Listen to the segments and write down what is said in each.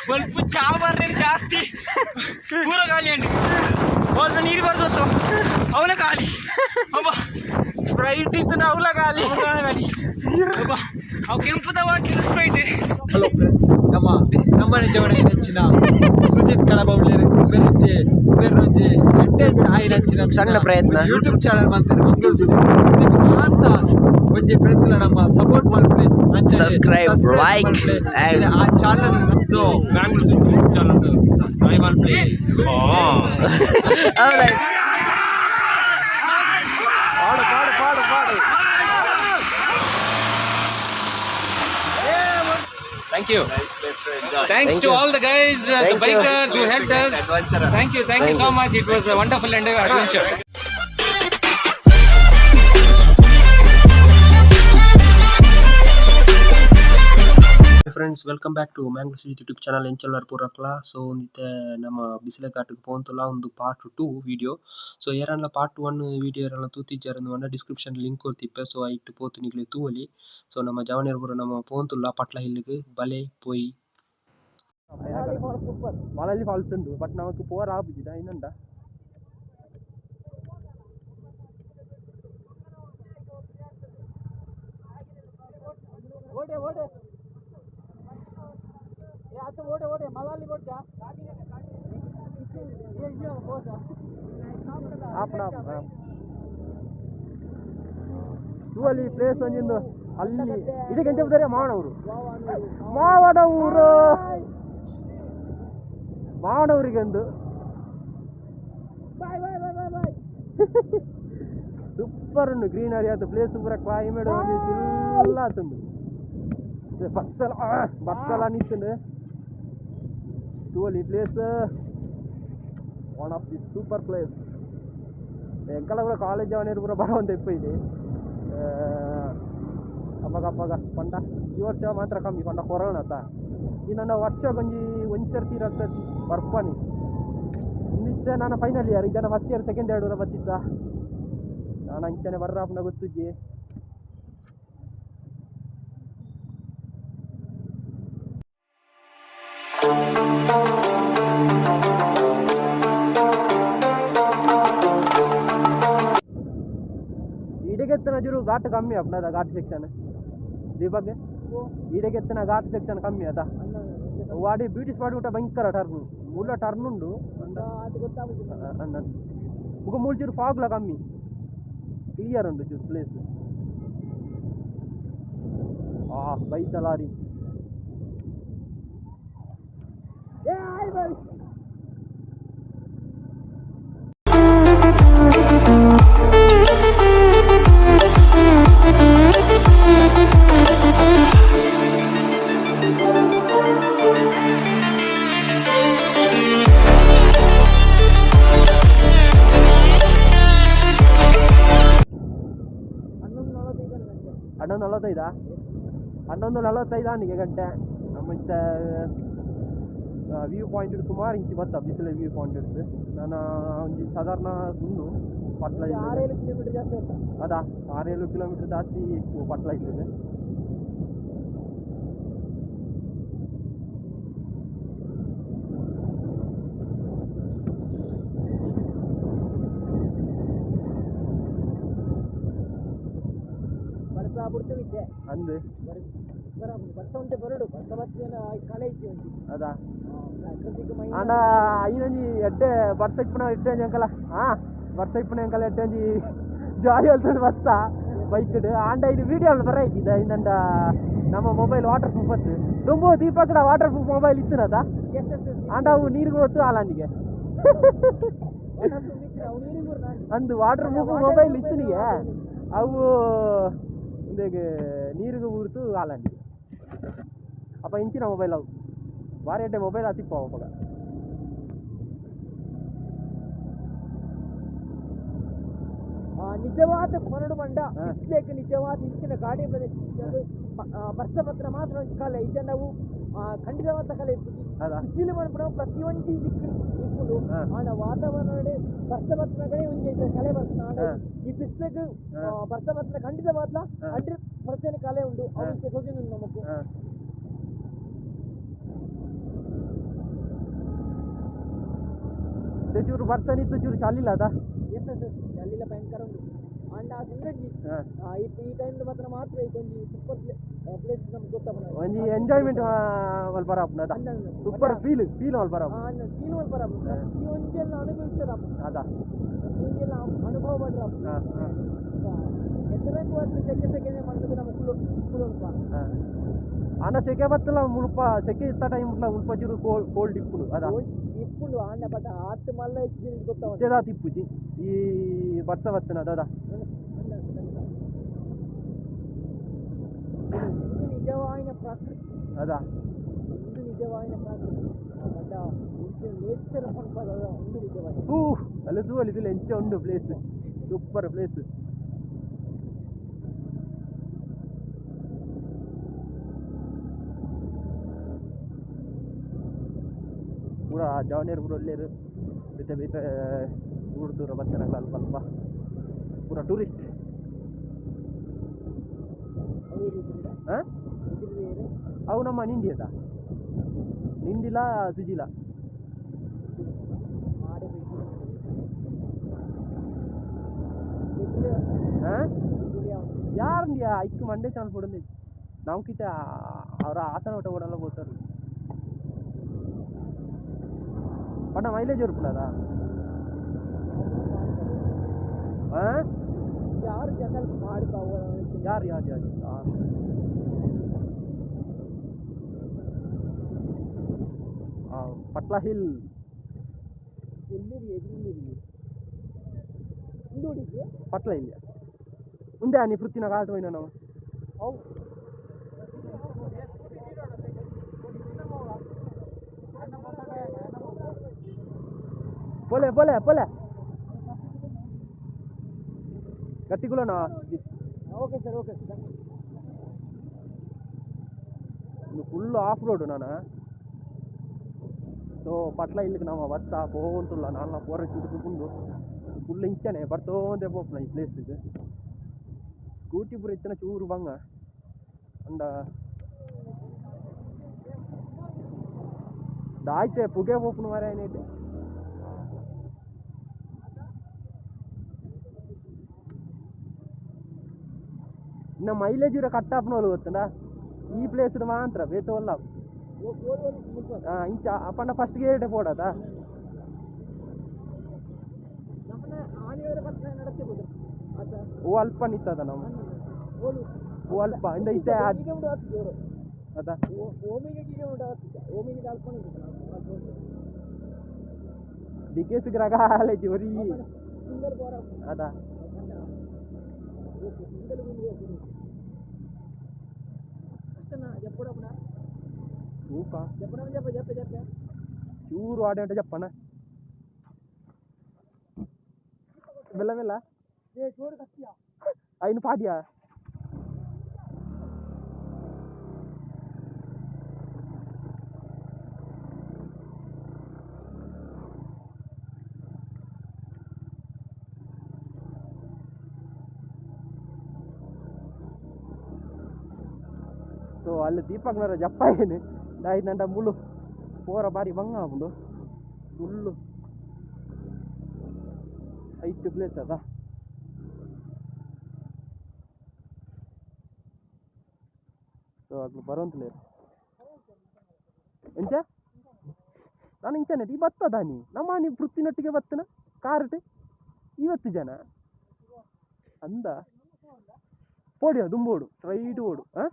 Bulb ಚಾ ಬರ್ರಿ ಜಾಸ್ತಿ ಪೂರ ಖಾಲಿ ಅಂడి ಹೋದ್ರೆ ನೀರು ಬರ್ದತ್ತು ಅವನ ಖಾಲಿ ಅಬ್ಬ ಸ್ಪ್ರೈಟ್ ಇತ್ತು ಅವಲ ಖಾಲಿ ಅವನ ಖಾಲಿ ಅಬ್ಬ ಅವು ಕೆಂಪುದ ಬಾಟ್ಲಿ ಸ್ಪ್ರೈಟ್. ಹಲೋ ಫ್ರೆಂಡ್ಸ್, ನಮ್ಮ ನಮ್ಮ ನಿಜವನ ನೆಚ್ಚಿನ ಸುಜಿತ್ ಕಡಬೌಳ್ಯರು ಮೆರುಜೆ ಮೆರುಜೆ ಎಡ್ಡೆ ಆಯಿನಂಚಿನ ಸಣ್ಣ ಪ್ರಯತ್ನ. ಯೂಟ್ಯೂಬ್ ಚಾನಲ್ ಮಾಡ್ತಾರೆ ಮಂಗಳೂರು ಸುಜಿತ್ ಅಂತ. ಒಂಜಿ ಫ್ರೆಂಡ್ಸ್ ನಮ್ಮ ಸಪೋರ್ಟ್ ಮಾಡ್ತಾರೆ. Subscribe, like, and- ಆ channel. So Bangalore Sujith YouTube channel subscribe ಮಾಡ್ಲಿ. ಹೌದಾ? ಪಾಡು ಪಾಡು ಪಾಡು ಪಾಡು. Thank you. Thanks Thank to you. all the guys, the Thank you. bikers who helped us. Thank you, thank you Thank so you. much. It was a wonderful adventure. Friends, welcome back to Mangalore Sujith YouTube channel. ಎಂಚೊಲ್ಲರ್ ಪೂರಕ್ಲ? ಸೊ ಒಂದಿತ್ತೆ ನಮ್ಮ ಬಿಸಿಲೆ ಘಾಟಿಗೆ ಪೋಂತುಲ. ಒಂದು part 2 video. ಸೊ ಏರನ್ಲ part 1 video ಏರನ್ಲ ತೂತಿಜ್ಜಾರ್ ಪಂಡ description link ಕೊರ್ತಿಪ್ಪೆ. ಸೊ ಐಟ್ ಪೋತು ನಿಕ್ಲೆ ತೂವೊಲಿ. ಸೊ ನಮ್ಮ ಜವನೆರ್ ಪೂರ ನಮ್ಮ ಪೋಂತುಲ್ಲ ಪಟ್ಲ ಹಿಲ್ಗ್ ಬಲೆ ಪೋಯಿ. ಮಳಲಿ ಫಾಲ್ಸ್ ಉಂಡು, ಬಟ್ ನಮಕ್ ಪೋರ ಆಪುಜಿದ ಇನ್ನೊಂದ. ಆಪುನ ತೂವಲಿ ಪ್ಲೇಸ್ ಒಂಜಿಂದು ಅಲ್ಲಿ. ಇದಕ್ಕೆ ಎಂಚ ಪುದರ್? ಮಾವನವರು, ಮಾವನ ಊರು, ಮಾವನವರಿಗೆ ಒಂದು ಸೂಪರ್ ಉಂಡು. ಗ್ರೀನರಿ ಆತು, ಪ್ಲೇಸ್ ಪೂರ ಕ್ಲೈಮೇಟ್ ಒಂಜಿ ಚಿಲ್ಲ ಆತುಂಡು. ಬಸ್ಸಲ ಬಸ್ಸಲ ನಿತ್ತುಂಡು. ತೂವಲಿ place, one of the super place. ಎಂಕಲ ಪೂರ ಕಾಲೇಜ್ ಅವನೇರು ಪೂರ ಬರವಂತ ಇಪ್ಪ ಇದೆ ಅಪ್ಪಗ ಅಪ್ಪಗ. ಪಂಡ ಈ ವರ್ಷ ಮಾತ್ರ ಕಮ್ಮಿ, ಪಂಡ ಕೊರೋನಾ ಅತ್ತ. ಈ ನನ್ನ ವರ್ಷ ಒಂಜಿ ಒಂಚರ್ ತೀರ ಬರ್ಪನಿ. ಇಂದಿತ್ತೆ ನಾನು ಫೈನಲ್ ಇಯರ್, ಈಗ ಫಸ್ಟ್ ಇಯರ್ ಸೆಕೆಂಡ್ ಇಯರ್ ಬತ್ತಿದ್ದ. ನಾನು ಅಂಚನೆ ಬರ್ರಾಪುನ ಗೊತ್ತುಜ್ಜಿ. ಈಡೆಗೆತ್ತನ ಜುರು ಘಾಟ್ ಕಮ್ಮಿ ಅಪ್ನದ ಘಾಟ್ ಸೆಕ್ಷನ್. ದೀಪಕ್, ಈಡೆಗೆತ್ತನ ಘಾಟ್ ಸೆಕ್ಷನ್ ಕಮ್ಮಿ ಅದ. ವಾಡಿ ಬ್ಯೂಟಿ ಸ್ಪಾಟ್ ಊಟ ಭಯಂಕರ ಟರ್ನ್, ಮೂಲ ಟರ್ನ್ ಉಂಡು. ಬೊಕ ಮೂಲು ಚೂರು ಫಾಗ್ಲ ಕಮ್ಮಿ, ಕ್ಲಿಯರ್ ಉಂಡು ಚೂರು ಪ್ಲೇಸ್. ಆ ಬೈತ ಲಾರಿ. 11:45, 11:45 ಆನಿಗೆ ಗಂಟೆ. ನಮ್ಮ ಇತ್ತೆ ವ್ಯೂ ಪಾಯಿಂಟ್ ಸುಮಾರು ಇಂಚಿ ಬತ್ತ ಬಿಸಿಲ ವ್ಯೂ ಪಾಯಿಂಟ್ ಇಡ್ತು. ನಾನು ಒಂಜಿ ಸಾಧಾರಣ ಉಂಡು ಪಟ್ಲ. 6-7 ಕಿಲೋಮೀಟರ್ ಜಾಸ್ತಿ ಆಯ್ತಾ? ಅದಾ, 6-7 ಕಿಲೋಮೀಟರ್ ಜಾಸ್ತಿ ಇತ್ತು ಪಟ್ಲ ಇರ್ತದೆ. ಬರ್ಸ ಬಿಡ್ತೀವಿದ್ದೆ. ಅಂದು. ಬರ್ಸ ಉಂಟೆ ಬರಡು, ಬರ್ಸ ಬತ್ತಿನ ಕಳೆ ಇತ್ತು ಒಂಜಿ. ಅದಾ. ಪ್ರಾಕೃತಿಕ ಮೈ. ಆಂಡ ಐನಂಜಿ ಎಡ್ಡೆ ಬರ್ಸ ಇಪ್ಪುನ ಎಡ್ಡೆ ಅಂಕಲ. ಹಾ, ಬರ್ಸ ಇಪ್ಪುನ ಅಂಕಲ ಎಡ್ಡೆ ಒಂಜಿ ಜಾಲಿ ಅಲ್ತದ ಬಸ್ತ ಬೈಕ್. ಆಂಡ ಇದು ವಿಡಿಯೋ ಬರ ಇದ್ದ ಇಂದಂಡ. ನಮ್ಮ ಮೊಬೈಲ್ ವಾಟರ್ ಪ್ರೂಫ್ ಅತ್ತು. ದುಂಬು ದೀಪಕಡ ವಾಟರ್ ಪ್ರೂಫ್ ಮೊಬೈಲ್ ಇತ್ತು. Yes yes yes. ಆಂಡ ಅವು ನೀರಿಗೆ ಹೋತು ಆಲಾಂಡಿಗೆ. ಅಂದು ವಾಟರ್ ಪ್ರೂಫ್ ಮೊಬೈಲ್ ಇತ್ತನಿಗೆ, ಅವು ಇಂದೆಗ್ ನೀರಿಗೆ ಊರ್ತು ಆಲಾಂಡಿಗೆ. ಅಪ್ಪ ಇಂಚಿನ ಮೊಬೈಲ್ ಅವು ಬಾರಿ ಎಡ್ಡೆ ಮೊಬೈಲ್ ಆತಿಪ್ಪ ಅವಾಗ. ನಿಜವಾದ ಕೊರಡು ಬಂಡ ಬಿಸ್ಲೇಕ್ ನಿಜವಾದ ಇಂಚಿನ ಗಾಡಿ ಪ್ರದೇಶ ಬರ್ಸ ಪತ್ರ ಮಾತ್ರ ಒಂಜಿ ಕಲೆ ಇಜ್ಜ ನಾವು ಖಂಡಿತವಾದ ಕಲೆ ಇಪ್ಪುಜಿ. ಅದ. ಬಿಸಿಲು ಮನ್ಪುನ ಪ್ರತಿಯೊಂಜಿ ದಿಕ್ಕು ಇಪ್ಪುಂಡು. ಆಂಡ ವಾತಾವರಣ ಬರ್ಸ ಬತ್ನಗನೇ ಒಂಜಿ ಐತ ಕಲೆ ಬರ್ತದೆ. ಆಂಡ ಈ ಬಿಸ್ಲಿಗ್ ಬರ್ಸ ಬತ್ನ ಖಂಡಿತವಾದ್ಲ 100% ಕಲೆ ಉಂಡು. ಅವು ಇತ್ತೆ ತೋಜೊಂದುಂಡು ನಮಕ್. ಚೂರು ಬರ್ತಾನಿತ್ತು ಚೂರು ಚಲಿಲ್ಲ ಅದ. ಎಸ್ ಎಸ್ ಚಲಿಲ್ಲ ಭಯಂಕರ ಉಂಟು. ಅಂಡ ಆ ಸುಂದರ್ಜಿ ಈ ಟೈಮ್ ಮಾತ್ರ ಮಾತ್ರ ಈ ಒಂಜಿ ಸೂಪರ್ ಪ್ಲೇಸ್ ನಮ್ಗೆ ಗೊತ್ತಾಪುನ ಒಂಜಿ ಎಂಜಾಯ್ಮೆಂಟ್ ಮಲ್ಪರ ಆಪುನ ಅದ. Super feel feel ಮಲ್ಪರ feel ಮಲ್ಪರ ಈ ಒಂಜೆಲ್ಲ ಅನುಭವಿಸ್ತಾರ ಅದ. ಈ ಒಂಜೆಲ್ಲ ಅನುಭವ ಪಡ್ರ ಎತ್ತರ ಸೆಕೆ ಸೆಕೆನೆ ಮಾಡಿದ್ರೆ ನಮ್ಮ ಕುಲು ಕುಲುಲ್ಪ ಆಂಡ ಸೆಕೆ ಬತ್ತಲ್ಲ ಮುಲ್ಪ ಸೆಕೆ ಇತ್ತ ಟೈಮ್ ಮುಲ್ಪ ಚೂರು ಕೋಲ್ಡ್ ಕೋಲ್ಡ್ ಇಪ್ಪುಂಡು ಅದ. ಇಪ್ಪುಂಡು ಆಂಡ ಬಟ್ ಆತ್ ಮಲ್ಲ ಎಕ್ಸ್ಪೀರಿಯನ್ಸ್ ಗೊತ್ತಾವ ಇತ್ತೆದಾತ್ ಇಪ್ಪುಜಿ ಈ ಬರ್ಸ ಬತ್ತನ ಅದ. ಇದು ನಿಜವಾಯಿನ ಪ್ರಾಕೃತಿ ಅದ. ಇದು ನಿಜವಾಯಿನ ಪ್ರಾಕೃತಿ ಬಟ್ ನೇಚರ್ ಪನ್ಪದ ಒಂದು ನಿಜವಾಯಿನ. ಹೂ ಅಲ್ಲಿ ತೂವಲಿ ಇದಿಲ್ಲ ಎಂಚ ಉಂಡು place, super place. ಪೂರ ಜವನೇರು ಪೂರ ಒಲ್ಲೇರು ಬೇತೆ ಬೇತೆ ದೂರ ದೂರ ಬತ್ತನಲ್ಲ ಅಲ್ಪ ಅಲ್ಪ ಪೂರ ಟೂರಿಸ್ಟ್. ಹಾಂ ಅವು ನಮ್ಮ ನಿಂಡಿ ಅದ, ನಿಂಡಿಲ ಸುಜಿಲ. ಹಾಂ ಯಾರು ಐಕ್ ಮಂಡೆ ಚಾನ್ಸ್ ಕೊಡಂದೆ ನಮ್ಕಿತ ಅವರ ಹಾಸನ ಒಟ್ಟ ಓಡಲ್ಲ ಹೋಗ್ತಾರೆ. ಪಂಡ ಮೈಲೇಜ್ ಇರ್ಪುಂಡದ. ಹಾಂ ಯಾರು ಜನರು ಯಾರು ಯಾರು ಯಾರು ಪಟ್ಲಾ ಹಿಲ್ ಪಟ್ಲ ಇಲ್ಲ ಉಂದೆ ನೀ ಪೃಥ್ವಿನ ಕಾಲ್ತು ಹೋಯ್ನ ನಾವು. ಪೋಲೆ ಪೋಲೆ ಪೋಲೆ ಗಟ್ಟಿಗುಲೋಣ. Okay sir, okay sir. ಇದು full of road ನಾನು. ಸೊ ಪಟ್ಲ ಇಲ್ಲಿಗೆ ನಾವು ಬತ್ತ ಪೋಂತುಲ್ಲ ನಾನು ಪೋರ ಚುಟುಕುಂಡು ಫುಲ್ ಇಂಚನೆ ಬರ್ತೋಂದೆ ಪೋಪುನ ಈ ಪ್ಲೇಸ್ಗೆ. ಸ್ಕೂಟಿ ಪೂರ ಇತ್ತನ ಚೂರು ಬಂಗ ಅಂಡ ದಾಯ್ತೆ ಪುಗೆ ಪೋಪುನ ಮರ ಏನೈತೆ. ಇನ್ನು ಮೈಲೇಜ್ ಇರೋ ಕಟ್ಟಾಪ್ನೋಲು ಗೊತ್ತುಂಡ ಈ ಪ್ಲೇಸ್ ಮಾತ್ರ ಬೇತವಲ್ಲ. ಇಂಚ ಅಪ್ಪಣ್ಣ ಫಸ್ಟ್ ಗೇಟ್ ಪೋಡದ ಓ ಅಲ್ಪ ನಿತ್ತದ ನಮ್ಮ ಓ ಅಲ್ಪ ಇಂದ ಇತ್ತೆ ಅದ ಡಿಕೆಸ್ ಗ್ರಗಾಲೇಜ್ ಒರಿ ಅದ. ಚೂರು ಆಡೆ ಉಂಟು ಜಪ್ಪಣ್ಣ ಬೆಲ್ಲ ಬೆಲ್ಲ ಐನು ಪಾಡ್ಯಾ. ಸೊ ಅಲ್ಲಿ ದೀಪಕ್ನವರ ಜಪ್ಪ ಏನು ದಾಯ್ದಂಡ ಮುಳ್ಳು ಪೋರ ಬಾರಿ ಬಂಗ ಆಪುಂಡು full height place ಅದ. ಸೊ ಅಗ್ಲು ಬರೋಂತಲೇ ಎಂಚ ನಾನು ಇಂಚನೆ ಈ ಬತ್ತದ ನೀ ನಮ್ಮ ನೀ ಪೃಥ್ವಿನೊಟ್ಟಿಗೆ ಬತ್ತನ ಕಾರ್ ಇವತ್ತು ಜನ ಅಂದ ಪೋಡಿಯ ದುಂಬೋಡು ಸ್ಟ್ರೈಟ್ ಓಡು. ಹಾಂ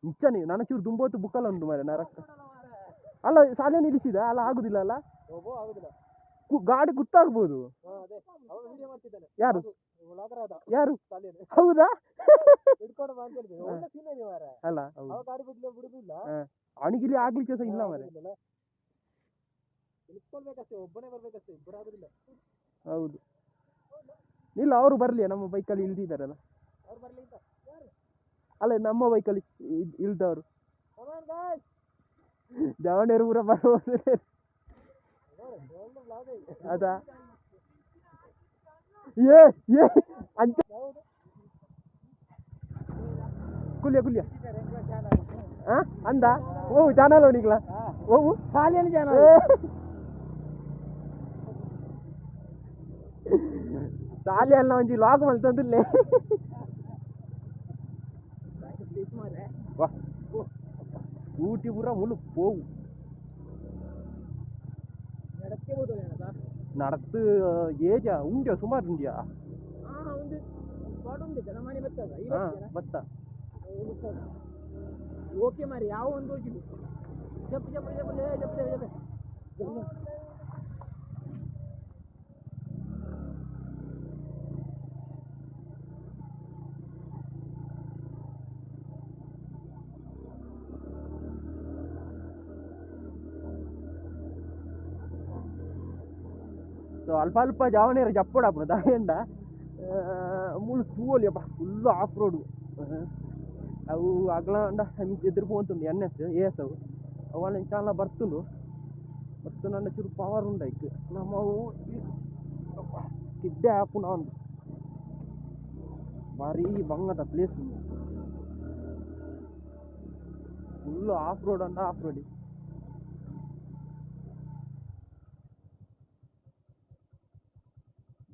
ಇಂಚನೆ ನಾನು ಚೂರು ದುಂಬೋತು ಬುಕ್ಕಲ್ಲ ಉಂಟು ಮಾರೆ ನರಕ ಅಲ್ಲ ಸಾಲೆ ನಿಲ್ಲಿಸಿದ ಅಲ್ಲ ಆಗುದಿಲ್ಲ ಅಲ್ಲ ಗಾಡಿ ಗುತ್ತಾಗ್ಬೋದು. ಯಾರು ಯಾರು ಹೌದಾ ಅಲ್ಲ ಅವನಿಗಿಲ್ಲಿ ಆಗ್ಲಿಕ್ಕೆ ಸಹ ಇಲ್ಲ ಮಾರೆ. ಹೌದು ಇಲ್ಲ ಅವರು ಬರ್ಲಿ ನಮ್ಮ ಬೈಕಲ್ಲಿ ಇಳ್ದಿದ್ದಾರಲ್ಲ ಅಲ್ಲ ನಮ್ಮ ಬೈಕಲ್ಲಿ ಇಳ್ದವರು ಜವಣೇರು ಊರ ಬರ್ಬೋದು ಅದ. ಏ ಏ ಅಂಚ ಕುಲ್ಯ ಕುಲ್ಯ ಅಂದ ಓ ಚಾನಲ್ ಅವನಿಗ್ಲ ಓ ಸಾಲಿಯಲ್ಲಿ ಚಾನಲ್. ಸಾಲಿ ಅಲ್ಲ ಒಂಜಿ ಲಾಗ್ ಮಲ್ತೊಂದುಲ್ಲೆ. ವಾ ಸ್ಕೂಟಿ ಪೂರ ಮುಲು ಪೋವು. ನಡತ್ ಏಜ ಉಂಡ್ಯ ಸುಮಾರು ಉಂಡ್ಯಾ? ಬತ್ತ ಓಕೆ ಮಾರಿ ಯಾವ ಒಂದು ಜಪ್ ಜಪ್ ಜಪ್ ಜಪ್ ಜಪ್ ಜಪ್. ಸೊ ಅಲ್ಪ ಅಲ್ಪ ಜಾವನೇರು ಜಪ್ಪಡಾಪುಂಡು ದಾಯೆಂಡ ಮೂಲು ತೂವೊಲಿಯಪ್ಪ full of road. ಅವು ಅಗಲ ಅಂಡ ಎದುರು ಪೋಂತುಂಡು N S A S ಅವು ಅವು ಚಾಲ ಬರ್ತುಂಡು ಬರ್ತುಂಡು ಅಂಡ ಚೂರು ಪವರ್ ಉಂಡು ಐಕ್. ನಮ್ಮ ಅವು ಕಿಡ್ಡೆ ಆಪುನ ಉಂಡು ಭಾರೀ ಬಂಗದ ಪ್ಲೇಸ್ ಉಂಡು. Full of road ಅಂಡ ಆಫ್ ರೋಡ್.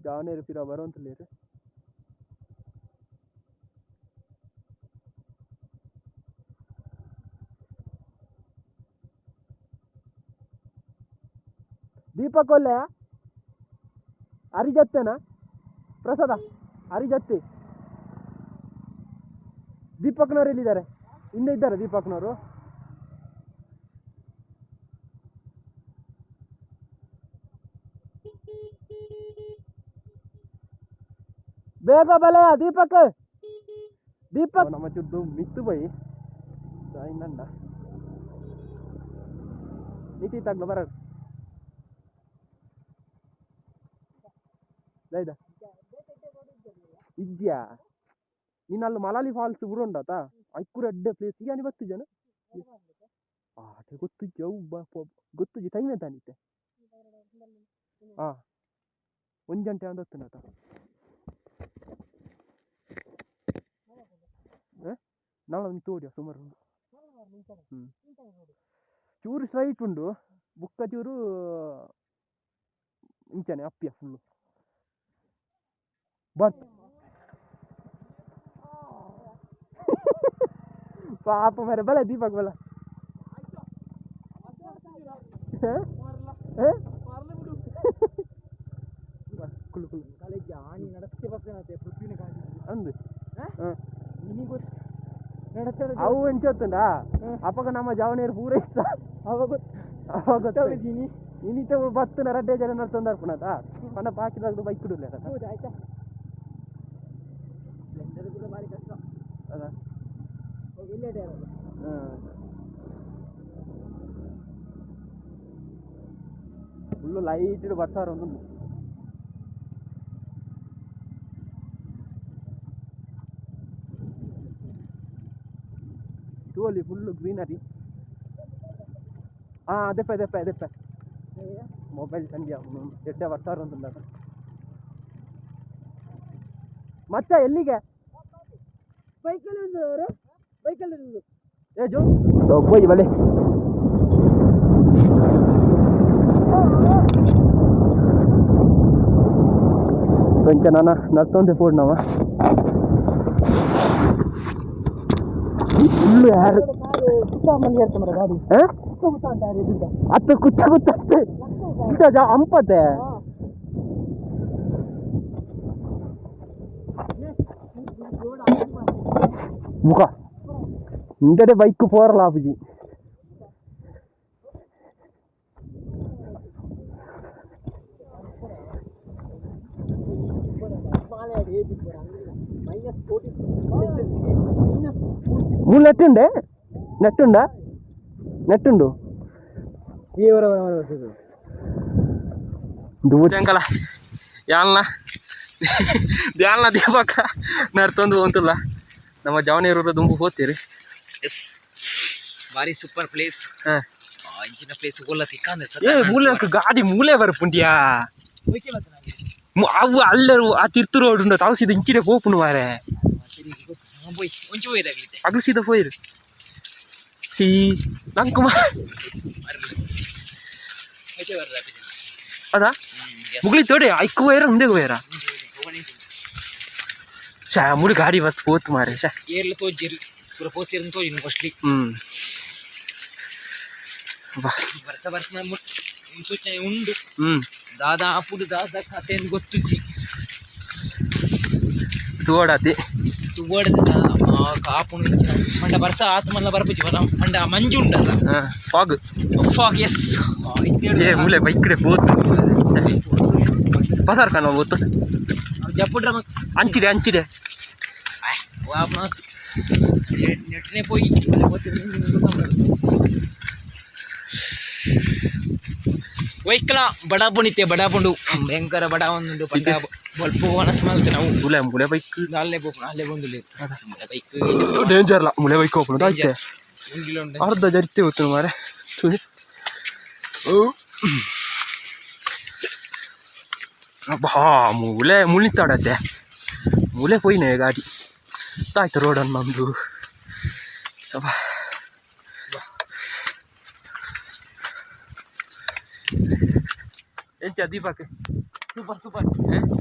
ಜಾವನೇರು ಪಿರ ಬರೋಂತುಲ್ಲೆರ್. ದೀಪಕ್ ಒಲ್ಲೆ ಅರಿಜತ್ತೆನಾ ಪ್ರಸಾದ ಅರಿಜತ್ತಿ ದೀಪಕ್ನವರು ಎಲ್ಲಿದ್ದಾರೆ? ಹಿಂದೆ ಇದ್ದಾರೆ ದೀಪಕ್ನವರು. ಬೇಗ ಬಲೆಯ ದೀಪಕ್ ದೀಪಕ್ ನಮ್ಮ ಚುಡ್ಡು ಮಿತ್ತು ಬೈ ನನ್ನ ನೀತಿ ತಗ್ಲು ಬರ ಇದ್ಯಾ ನೀನು ಅಲ್ಲಿ ಮಲಾಲಿ ಫಾಲ್ಸ್ ಬುರುಂಡಾತ ಐಕ್ಕೂರ ಅಡ್ಡೆ ಪ್ಲೇಸ್ ಯಾನಿ ಬತ್ತು ಜನ ಆಟ ಗೊತ್ತಿಜ್ಜಿ ಅವು ಗೊತ್ತಿಜ್ಜಿ ಟೈಮ್ ಎಂತ ಅನಿತ್ತೆ ಹಾಂ ಒಂದು ಗಂಟೆ ಒಂದು ಹೊತ್ತುನಾತ ನಾಳೆ ತೋಡಿಯ ಸುಮಾರು ಉಂಡು. ಹ್ಞೂ ಚೂರು ಸ್ಟ್ರೈಟ್ ಉಂಡು ಬುಕ್ಕ ಚೂರು ಇಂಚನೆ ಅಪ್ಪಿಯ ಫುಲ್ಲು ಬಟ್ ಪಾಪ ಮರೆ ಬಲ ದೀಪಕ್ ಬಲ ಕುಳ್ಳು ಕುಳ್ಳು ಅಂದು ಅವು ಎಂಚ ಗೊತ್ತುಂಡಾ ಅಪಗ ನಮ್ಮ ಜಾವನೇರು ಪೂರ ಇಷ್ಟ ಅವಾಗ ಗೊತ್ತಾಗಿದ್ದೀನಿ ಇನ್ನಿತ ಬತ್ತನ ರಡ್ಡೆ ಜನ ನಡ್ತೊಂದು ಪಂಡ ಬಾಕಿದಾಗ ಬೈಕ್ ಇಡಲ್ಲ ಅದ ಫುಲ್ಲು ಲೈಟ್ ಬರ್ಸಾರ ಒಂದು ತೋಲಿ ಫುಲ್ಲು ಗ್ರೀನರಿ. ಹಾಂ ಅದೆಪ್ಪ ಅದೆಪ್ಪ ಅದೆಪ್ಪ ಮೊಬೈಲ್ ಸಂಜೆ ಎಡ್ಡೆ ಬರ್ಸಾರ ಅಂತಂದಾಗ ಮಚ್ಚ ಎಲ್ಲಿಗೆ ಬೈಕಲ್ಲಿ ಅವರು ಬೈಕಲ್ಲಿ ಏ ಜೋ ಸೊ ಪೋಯಿ ಬಲೆ ಕೊಂಚ ನಾನು ನರ್ತೊಂದೆ ಫೋಡ್ ನಾವ ಫುಲ್ಲು ಯಾರು ಅತ್ತ ಕುತ್ತ ಕುತ್ತ ಕುತ್ತ ಅಂಪತ್ತೆ ಮುಖ ಇಂತಡೆ ಬೈಕ್ ಪೋರಲ್ಲ ಆಪುಜಿ. ಮೂರು ನೆಟ್ ಉಂಡೆ ನೆಟ್ ಉಂಡಾ ನೆಟ್ ಉಂಡು ಅಂಕಲ ಯಾಲ್ನ ಯಾಲ್ನ ದೀಪಕ್ಕ ನರ್ತೊಂದು ಅಂತಲ್ಲ ನಮ್ಮ ಜಾವನೇರು ದುಂಬು ಹೋಗ್ತೀರಿ. ಎಸ್ ಭಾರಿ ಸೂಪರ್ ಪ್ಲೇಸ್. ಹಾಂ ಇಂಚಿನ ಪ್ಲೇಸ್ ಒಲ್ಲ ತಿಕ್ಕಂದ್ರೆ ಏ ಮೂಲೆ ಗಾಡಿ ಮೂಲೆ ಬರ್ಪುಂಟಿಯಾ ಅವು ಅಲ್ಲರು ಆ ತಿರ್ತು ರೋಡ್ ಉಂಟು ತಾವು ಸೀದಾ ಇಂಚಿಡೆ ಪೋಪುಂಡು ಮಾರೆ ಒಂಚು ಹೋಯ್ದಾಗ್ಲಿತ್ತೆ ಅಗಲು ಸೀದಾ ಪೋಯಿರು ಸಿ ನಂಗೆ ಅದಾ ಮುಗುಳಿ ತೋಡೆ ಐಕ್ಕು ಹೋಯರ ಮುಂದೆ ಹೋಯರ. ಶಾ ಮುಡು ಗಾಡಿ ಬಸ್ ಪೋತು ಮಾರೆ ಶಾ ಏರ್ಲ ತೋಜಿರ್ ಪೂರ ಪೋತಿರ್ನ ತೋಜಿನ ಮೋಸ್ಟ್ಲಿ. ಬಾ. ವರ್ಷ ವರ್ಷ ಮುನ್ಸೂಚನೆ ಉಂಡು. ದಾದಾ ಆಪುಡು ದಾದಾ ಕಥೆಯನ್ನು ಗೊತ್ತುಜಿ. ತೋಡಾತಿ. ತುಗೋಡದ ಕಾಪುನು ಇಂಚಿನ ಪಂಡ ವರ್ಷ ಆತ್ಮಲ್ಲ ಬರ್ಪುಜಿ ಪಂಡ ಮಂಜು ಉಂಡಲ್ಲ. ಫಾಗ್. Fog, S. ಏ ಮೂಲೆ ಬೈಕ್ ಕಡೆ ಪೋತು ಬಸಾರ್ ಕಾಣ ಹೋತು. ಜಪ್ಪುಡ್ರ. ಅಂಚಿಡೆ ಅಂಚಿಡೆ. ನೆಟ್ನೆ ಪೋಯಿ. ವೈಕ್ಲ ಬಡ ಪುಣಿತೆ ಬಡ ಪುಂಡು ಭಯಂಕರ ಬಡ ಒಂದುಂಡು ಪಂಡ ಬೊಲ್ಪ ವನಸ್ ಮಲ್ತೆ ನಾವು. ಮುಲೆ ಮುಲೆ ಬೈಕ್. ಅಲ್ಲೇ ಪೋಪುನ ಅಲ್ಲೇ ಬಂದುಲೆ ಬೈಕ್. ಡೇಂಜರ್ಲ ಮುಲೆ ಬೈಕ್ ಹೋಗ್ಬೋದು ಆಯ್ತೆ. ಅರ್ಧ ಜರಿತೆ ಹೋಗ್ತು ಮಾರೆ ತುಳಿ. ಬಾ ಮೂಲೆ ಮುಳಿತಾಡತ್ತೆ ಮೂಲೆ ಪೋಯಿನೆ ಗಾಡಿ ತಾಯ್ತು ರೋಡನ್ನು ನಮ್ಮದು. ಅಬ್ಬಾ ಎಂಚ ದೀಪಕ್? Super super.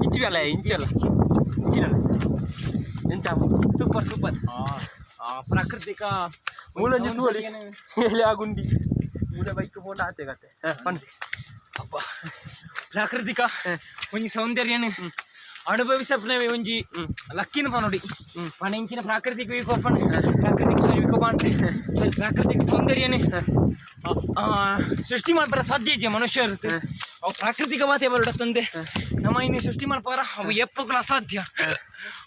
ಇಂಚಿವಲ್ಲ ಇಂಚಲ್ಲ ಇಂಚಿನಲ್ಲ ಎಂಚ? ಸೂಪರ್ ಸೂಪರ್ ಪ್ರಾಕೃತಿಕ. ಮೂಲಂಜಿ ತೂವಲಿ ಎಲ್ಲಿ ಆಗುಂಡಿ ಮೂಲೆ ಬೈಕ್ ಪೋಂಡ ಆತೆ ಕತೆ ಪನ್. ಅಬ್ಬಾ ಪ್ರಾಕೃತಿಕ ಒಂಜಿ ಸೌಂದರ್ಯನ ಅನುಭವಿಸಪ್ನವೇ ಒಂಜಿ ಲಕ್ಕಿನ ಪನೋಡಿ ಪಣ ಇಂಚಿನ ಪ್ರಾಕೃತಿಕ ವಿಕೋಪಣ ಪ್ರಾಕೃತಿಕ ಸಾರಿ ವಿಕೋಪ ಅಂತ ಸಾರಿ ಪ್ರಾಕೃತಿಕ ಸೌಂದರ್ಯನೇ ಸೃಷ್ಟಿ ಮಾಡ್ಬಾರ ಸಾಧ್ಯ ಇಜ್ಜೆ ಮನುಷ್ಯ ಇರುತ್ತೆ ಅವು ಪ್ರಾಕೃತಿಕ ವಾತೆ ಬರೋಡ ತಂದೆ ನಮ್ಮ ಇನ್ನು ಸೃಷ್ಟಿ ಮಾಡ್ಪಾರ ಅವು ಎಪ್ಪಕ್ಕೂ ಅಸಾಧ್ಯ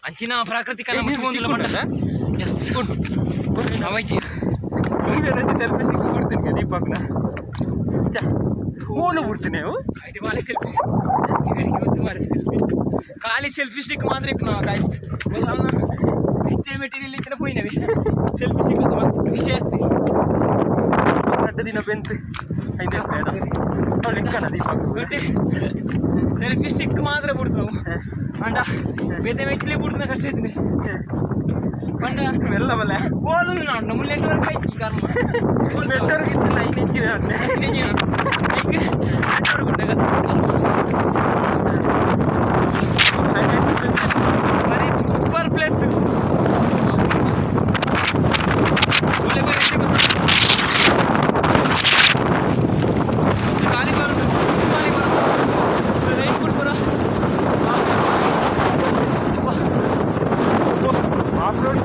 ಅಂಚಿನ ಪ್ರಾಕೃತಿಕ ನಮ್ಮ ತೂವೊಂದಿಲ್ಲ ಪಂಡ ಎಸ್ ಅವೈಜಿ. ಸೆಲ್ಫಿ ಬಿಡ್ತೀನಿ ದೀಪಕ್ನ ಓನು ಬಿಡ್ತೀನಿ ಅವು. ಇದು ಬಾಲಿ ಸೆಲ್ಫಿ ಇವತ್ತು ಮಾರಿ ಸೆಲ್ಫಿ ಖಾಲಿ ಸೆಲ್ಫಿ ಸ್ಟಿಕ್ ಮಾತ್ರ ಇಪ್ಪು ನಾವು ಗಾಯ್ಸ್ ಇತ್ತೆ ಮೆಟೀರಿಯಲ್ ಇತ್ತಿನ ಪೋಯಿನವಿ ಸೆಲ್ಫಿ ಸ್ಟಿಕ್ ಅಂತ ವಿಷಯ ಅತ್ತೆ. ರಡ್ಡ ದಿನ ಬೆಂತು ಐದು ಲೆಕ್ಕನ ದೀಪಕ್. ಬಟ್ ಸೆಲ್ಫಿ ಸ್ಟಿಕ್ ಮಾತ್ರ ಬಿಡ್ತು ನಾವು ಅಂಡ ಬೇತೆ ಮೆಟ್ಟಿಲೆ ಬಿಡ್ತು ಕಷ್ಟ ಇದ್ದೀನಿ ಪಂಡ. ಮೆಲ್ಲ ಬಲ್ಲ. ಓಲು ನಾವು ನಮ್ಮ ನೆಟ್ವರ್ಕ್ ಐತಿ ಕರ್ಮ. ನೆಟ್ವರ್ಕ್ ಇತ್ತಲ್ಲ ಐದು ಇಂಚಿನ. ನೆಟ್ವರ್ಕ್ ಉಂಟು ಬಾರಿ ಸೂಪರ್ ಪ್ಲೇಸ್. ಒಳ್ಳೆ ಬೇರೆ ಗಾಳಿ ಬರುತ್ತೆ ಗಾಳಿ ಬರುತ್ತೆ ರೈನ್ ಕೋಟ್ ಬರ. Of road.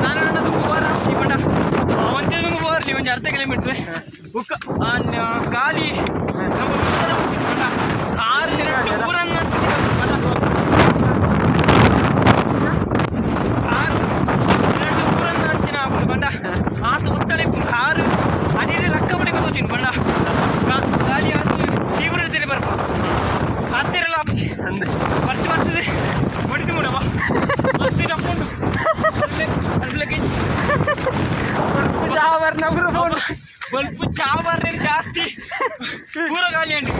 ನಾನು ಅಣ್ಣ ದುಂಬು ಬಾರ ಪಂಡ ಒಂದೇ ದುಂಬು ಬಾರ್ಲಿ ಒಂಜಿ ಅರ್ಧ ಕಿಲೋಮೀಟ್ರ್ ಬುಕ್ಕ ಗಾಳಿ ನಮ್ಮ ಪಂಡ ಕಾರ್ ಊರನ್ನ ಪಂಡ ಕಾರ್ ಎರಡು ಊರನ್ನ ಅಂಚಿನ ಆಪುಂಡು ಪಂಡ ಆತ ಒತ್ತಡ ಇಪ್ಪುಂಡು ಕಾರು ಅಡಿಡಿ ಲಕ್ಕ ಪಡೆ ಗೊತ್ತೋಜಿನ ಪಂಡ ಗಾಳಿ ಆತು ತೀವ್ರತೆಯಲ್ಲಿ ಬರ್ಪ ಹತ್ತಿರಲ್ಲ ಆಪುಜಿ. ಅಂದೆ. ಬರ್ತಿ ಬರ್ತದೆ ಹೊಡಿದು ಮೂಡವ ಮಸ್ತ್ ರಫ್ ಉಂಟು ಅಡ್ಲಕ್ಕೆ. ಬಲ್ಪು ಚಾವರ್ನೇನು ಜಾಸ್ತಿ ಪೂರ ಖಾಲಿ ಅಂడి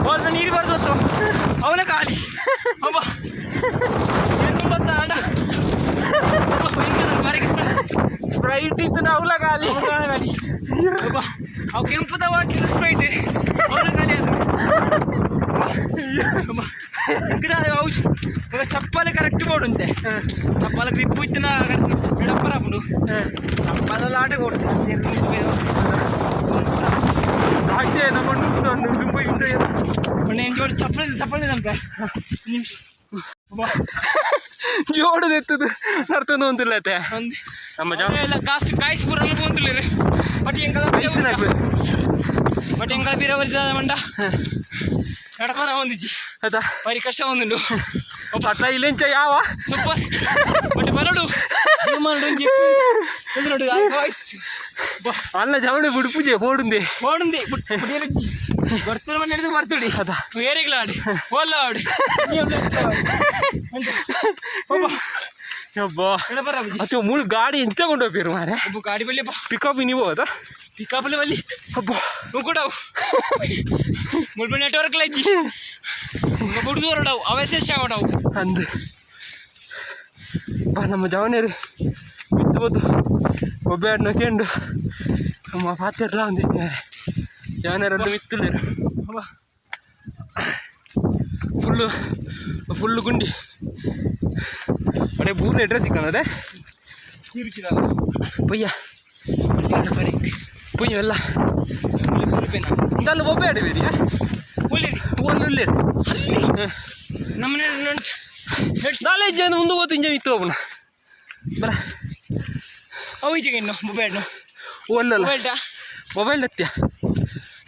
ಹೋದ್ರೆ ನೀರು ಬರ್ದೊತ್ತು ಅವನ ಖಾಲಿ ಅಬ್ಬ ಏನು ಬತ್ತ ಅಣ್ಣ ಭಯಂಕರ ಭಾರಿ ಕಷ್ಟ. ಸ್ಪ್ರೈಟ್ ಇತ್ತು ಅವಲ ಖಾಲಿ. ಅವನ ಖಾಲಿ ಅಬ್ಬ ಅವು ಕೆಂಪುದ ವಾಟಿನ ಸ್ಪ್ರೈಟ್ ಅವನ ಖಾಲಿ ಅದು ಅವು ಚಪ್ಪಲಿ ಕರೆಕ್ಟ್ ಬೋರ್ಡ್ ಚಪ್ಪಲ ಗ್ರಿಪ್ ಇತ್ತಿನ ಎಡಪ್ಪರ ಹಾಕೊಂಡು ಚಪ್ಪಲ ಆಟ ಕೊಡ್ತಾರೆ. ಅಷ್ಟೇ ನಮ್ಮ ದುಂಬು ಇತ್ತು. నేను జోడు చప్పలేదు చప్పలేదు ಅಂತ ನಿಮಿಷ. ಜೋಡದ ಎತ್ತದು ನರ್ತೊಂದು ಒಂದಿಲ್ಲ ಒಂದು ನಮ್ಮ ಜನ ಎಲ್ಲ ಕಾಸ್ಟ್ ಕಾಯಿಸಿ ಪೂರ ಪೋಂతులేరు ಬಟ್ ಎಂಕಲ ಬಟ್ ಎಂಕಲ ಬೀರ ಬರಿದ ಮಂಡ ನಡಪನ ಒಂದಿಜ್ಜಿ. ಆಯ್ತಾ. ಬಾರಿ ಕಷ್ಟ ಒಂದುಂಡು. ಅಟ್ಲ ಇಲ್ಲಿಂಚ ಯಾವ ಸೂಪರ್ ಬಟ್ ಬರೋಡು ನೋಡು. ಅಲ್ಲ ಜವಣಿ ಬಿಡುಪುಜೆ ಪೋಡುಂದೆ. ಓಡುಂದೆ ಬರ್ತದೆ ಮನೆ ಹಿಡಿದು ಬರ್ತಡಿ ಬೇರೆಗ್ಲ ಆಡಿ ಓಲ್ಲ ಆಡಿ. ಅಬ್ಬಾ ಅಥವಾ ಮೂಳು ಗಾಡಿ ಎಂಚ ಕೊಂಡೋಗ್ಬೇರು ಮಾರೆ. ಒಬ್ಬ ಗಾಡಿ ಬಲ್ಲಿಯಪ್ಪ. ಪಿಕಪ್ ನೀವು ಹೋದ. ಪಿಕಪ್ ಬಲ್ಲಿ. ಅಬ್ಬಾ ಕೂಡ ಮುಲ್ಪ ನೆಟ್ವರ್ಕ್ ಲೈಜಿ ಬುಡ್ದು ಹೊರಡವು ಅವಶೇಷ ಆವಡವು. ಅಂದು ಬಾ ನಮ್ಮ ಜವನೇರು ಬಿತ್ತು ಬೋದು ಒಬ್ಬ ಕೆಂಡು ನಮ್ಮ ಪಾತೆರ್ಲ ಒಂದು ಜವನೇರದ್ದು ಮಿತ್ತುಳ್ಳೇರು. Full full ಗುಂಡಿ. ಅಡೆ ಬೂರ್ನ ಎಡ್ರೆ ತಿಕ್ಕಂದದೆ ಪೊಯ್ಯ ಪೊಯ್ಯ ಎಲ್ಲ ಇಂದಲ್ಲ ಒಬ್ಬ ಅಡಿ ಬೇರಿಯಾ ಒಳ್ಳೆ. ನಮ್ಮನೆ. ನಾಲೆಜ್ ಏನು ಮುಂದೆ ಹೋತು ಇಂಜನ್ ಇತ್ತು ಒಬ್ಬನ ಬರ. ಅವು ಈಚೆಗೆ ಇನ್ನು ಮೊಬೈಲ್. ಒಲ್ಲಲ್ಲ. ಮೊಬೈಲ್. ಮೊಬೈಲ್ ಎತ್ತಿಯ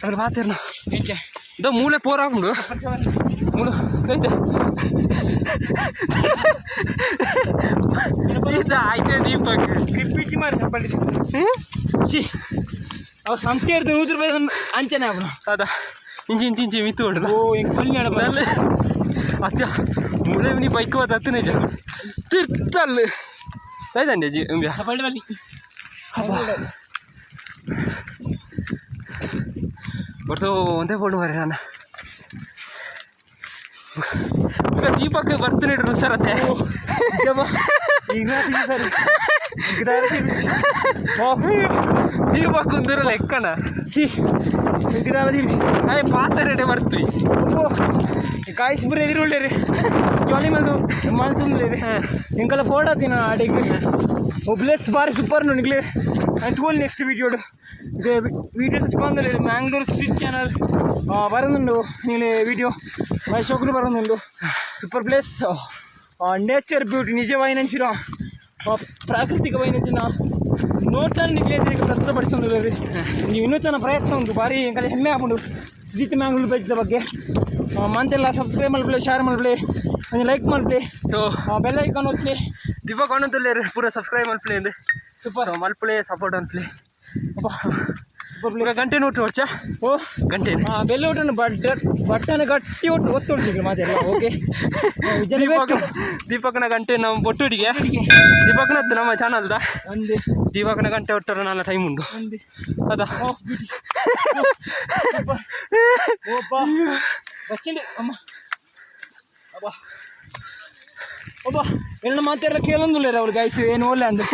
ಅದ್ರ ಬಾತೇರ್ನ. ಎಂಚ? ಇದು ಮೂಲೆ ಪೋರ್ ಹಾಕೊಂಡು ಮೂಲು ಐತೆ. ಇದು ಆಯ್ತೆ ದೀಪಕ್. ಗ್ರಿಪ್ ಇಚ್ಚಿ ಮಾರಿ ಸ್ವಲ್ಪ. ಸಿ ಅವ್ರು ಸಂತೆ ಇರ್ತದೆ 100 ರೂಪಾಯಿ ಅಂಚನೆ ಅವನು. ಅದ ಇಂಚಿ ಇಂಚಿ ಇಂಚಿ ಮಿತ್ತು ಹೊಡ್ದು. ಓ ಹಿಂಗೆ ಪಲ್ಯ. നല്ല ಅತ್ಯ ಮೂಲೆ ನೀ ಬೈಕ್ ಹೋದ ನಿಜ ತಿರ್ತಲ್ಲ ಸೈದಂಡೆ ಜಿ ಉಂಬ್ಯಾ. ಪಳ್ಳಿ ಬಲ್ಲಿ. ಬರ್ತೋ ಒಂದೇ ಫೋನ್ ಮಾರೆ ನಾನು. ಈಗ ದೀಪಕ್ ಬರ್ತೀನಿ ಇಡ್ರು ಸರತ್ತೆ. ದೀಪಕ್ ಉಂದಿರ ಲೆಕ್ಕನ. ಸಿ. ಅಯ್ಯ ಪಾತರೆಡೆ ಬರ್ತೀವಿ. ಕಾಯಿಸ್ ಪೂರ ಎದುರು ಉಳ್ಳೇರಿ ಜಾಲಿ ಮಲ್ತು ಮಲ್ತುಂದ್ಲೇರಿ ಇಂಕಲ ಫೋಟೋ ತಿನ್ನ ಆಡಿಗೆ. ಓ ಪ್ಲೇಸ್ ಬಾರಿ ಸೂಪರ್ ನಿಗ್ಲಿ ತೋಲ್ ನೆಕ್ಸ್ಟ್ ವೀಡಿಯೋಡು ಇದೆ. ವೀಡಿಯೋ ಬಂದಿಲ್ಲ ಮ್ಯಾಂಗ್ಳೂರ್ ಸ್ವಿಚ್ ಚಾನಲ್ ಬರೋದುಂಡು. ನೀವು ವೀಡಿಯೋ ಶೋಕುಲು ಬರೋದುಂಡು. Super place, nature beauty. ನಿಜವಾಯಿನಂಚಿನ ಪ್ರಾಕೃತಿಕವಾಯಿನಂಚಿನ ನೋಟನ್ನು ನಿಗ್ಲೇದರಿಗೆ ಪ್ರಸ್ತುತಪಡಿಸೊಂದು ನೀವು ವಿನೂತನ ಪ್ರಯತ್ನ ಉಂಟು. ಭಾರಿ ಎಂಕಲೆ ಹೆಮ್ಮೆ ಆಪುಂಡು ಸುಜಿತ್ ಮ್ಯಾಂಗ್ಳೂರ್ ಪೇಜ್ದ ಬಗ್ಗೆ. ಮಂತೆಲ್ಲ ಸಬ್ಸ್ಕ್ರೈಬ್ ಮಲ್ಪಲೆ, ಶೇರ್ ಮಲ್ಪಲೆ, ಒಂಜಿ ಲೈಕ್ ಮಲ್ಪಲೆ. So bell icon ಒತ್ಲೆ. ದೀಪಕ್ ಅಣ್ಣಂತಲ್ಲೇ ಪೂರ ಸಬ್ಸ್ಕ್ರೈಬ್ ಮಲ್ಪಲೆ ಅಂದೆ. ಸೂಪರ್. ಮಲ್ಪಲೆ ಸಪೋರ್ಟ್ ಅನ್ಪ್ಲೆ. ಸೂಪರ್. ಈಗ ಗಂಟೆ ನೋಟು ಹೊಡ್ಚ. ಓ. ಗಂಟೆ. ಬೆಲ್ ಒಟ್ಟನ್ನು ಬಟ್ ಬಟ್ಟನ್ನು ಗಟ್ಟಿ ಒಟ್ಟು ಒತ್ತುಂಟು ಮಾತೆಲ್ಲ. ಓಕೆ. ದೀಪಕ್ ದೀಪಕ್ನ ಗಂಟೆ ನಮ್ಮ ಬೊಟ್ಟುಡಿಗೆ ದೀಪಕ್ನದ್ದು ನಮ್ಮ ಚಾನಲ್ದ. ಒಂದೇ. ದೀಪಕ್ನ ಗಂಟೆ ಒಟ್ಟರ ನನ್ನ ಟೈಮ್ ಉಂಟು. ಒಂದೇ. ಅದ. ಓಪಾ ಬಸ್ಟಿಂಡ್ ಅಮ್ಮ ಅಬ್ಬಾ ಒಬ್ಬ ಎಲ್ಲ ಮಾತೆಲ್ಲ ಕೇಳೊಂದುಲ್ಲೇರ ಅವ್ರು ಗೈಸ್ ಏನು ಒಳ್ಳೆ ಅಂದು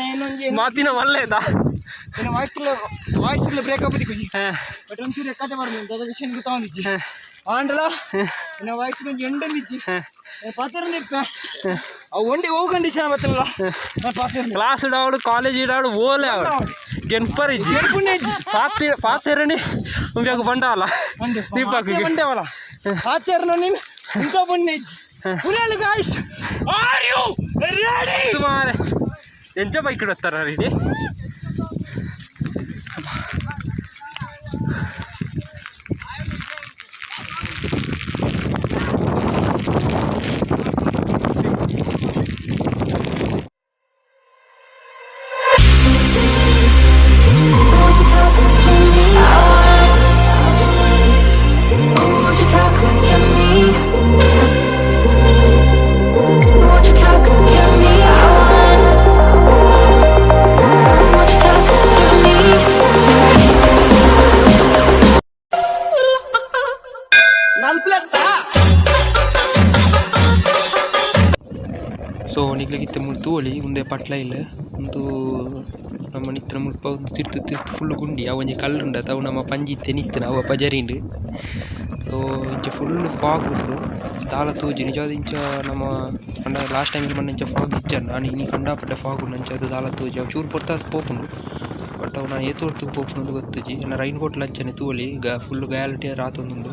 ಏನೊಂಜಿ. ಮಾತಿನ ಮಲ್ಲೇದ. ಏನು voice voice breakup ಖುಷಿ. ಬಟ್ ಒಂಚೂರು ಕತೆ ಬರೋದು ದಾದ ವಿಷಯ ಗೊತ್ತಾಗೊಂಡಿಚ್ಚಿ ಆಂಡಲ ಎನ್ನ ವಾಯ್ಸ್ ಒಂಜಿ ಎಂಡೊಂದಿಚ್ಚಿ ಪಾತೆರಂದಿಪ್ಪೆ. ಅವು ಒಂಡಿ ಓ ಕಂಡೀಷನ್ ಬತ್ತಲ್ಲ ಪಾತೆರ. ಕ್ಲಾಸ್ ಇಡಾವಡು ಕಾಲೇಜ್ ಇಡಾವಡು ಓಲೆ ಅವಡು ಗೆನ್ಪರ್ ಇಜ್ಜಿ. ಪಾತೆ ಪಾತೆರಣಿ ಉಂಬ್ಯಾಗ ಬಂಡ ಅಲ್ಲ. ದೀಪಕ್. ಬಂಡೆ ಅವಲ ಪಾತೆರ್ನ ನೀನು ಇಂಥ ಬಣ್ಣೆ ಪುರೇಲು. Guys, are you ready? ಸುಮಾರು ಎಂಚ ಬೈಕ್ ಇಡತ್ತಾರ ready. Won't you talk to me? Won't you talk to me? Won't you talk to me? Won't you talk to me? So ನಿಗ್ಲಿಗಿತ್ತೆ ಮುಲ್ ತೂವೊಲಿ ಉಂದೆ ಪಟ್ಲ ಇಲ್ಲ ಉಂದು ನಮ್ಮ ನಿತ್ರ ಮುಲ್ಪ ಒಂದು ತಿರ್ತು ತಿರ್ತು ಫುಲ್ಲು ಗುಂಡಿ. ಅವು ಒಂಜಿ ಕಲ್ಲು ಉಂಡು ಅವು ನಮ್ಮ ಪಂಜಿ ಇತ್ತೆ ನಿತ್ತಿನ ಅವು ಪಜರಿಂಡು. ಸೊ ಇಂಚ ಫುಲ್ ಫಾಗ್ ಉಂಡು ದಾಲ ತೋಜಿ ನಿಜವಾದ. ಇಂಚ ನಮ್ಮ ಪಂಡ ಲಾಸ್ಟ್ ಟೈಮ್ ಮನ್ನ ಇಂಚ ಫಾಗ್ ಇಜ್ಜಾಂಡ್. ನಾನು ಇನಿ ಕಂಡಾಪಟ್ಟೆ ಫಾಗ್ ಉಂಡು. ಅಂಚ ಅದು ದಾಲ ತೋಜಿ. ಅವು ಚೂರು ಪೊರ್ತಾದ್ ಪೋಪುಂಡು. ಬಟ್ ಅವು ನಾನು ಏತ್ ಹೊರ್ತುಗು ಪೋಪುಂಡು ಅಂದ್ ಗೊತ್ತುಜಿ. ಎನ್ನ ರೈನ್ ಕೋಟ್ ಅಂಚನೆ ತೂವೊಲಿ ಗ ಫುಲ್ ಗಾಲಟಿ ರಾತೊಂದುಂಡು.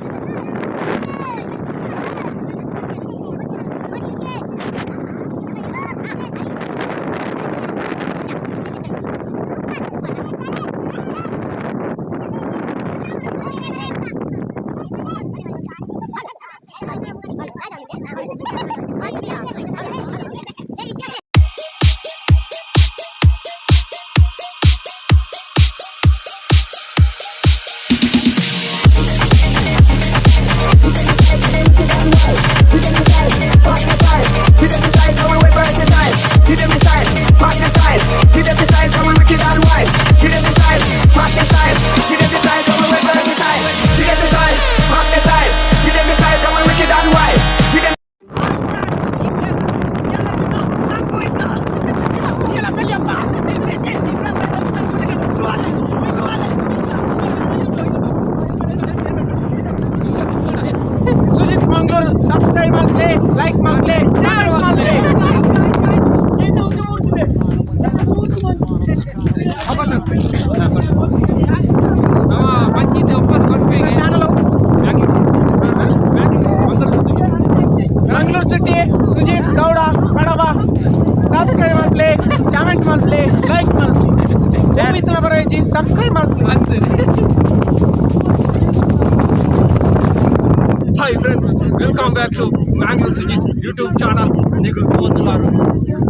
Welcome back to Mangalore Sujith YouTube channel. ನಿಗಳು ತೋದುಲಾರು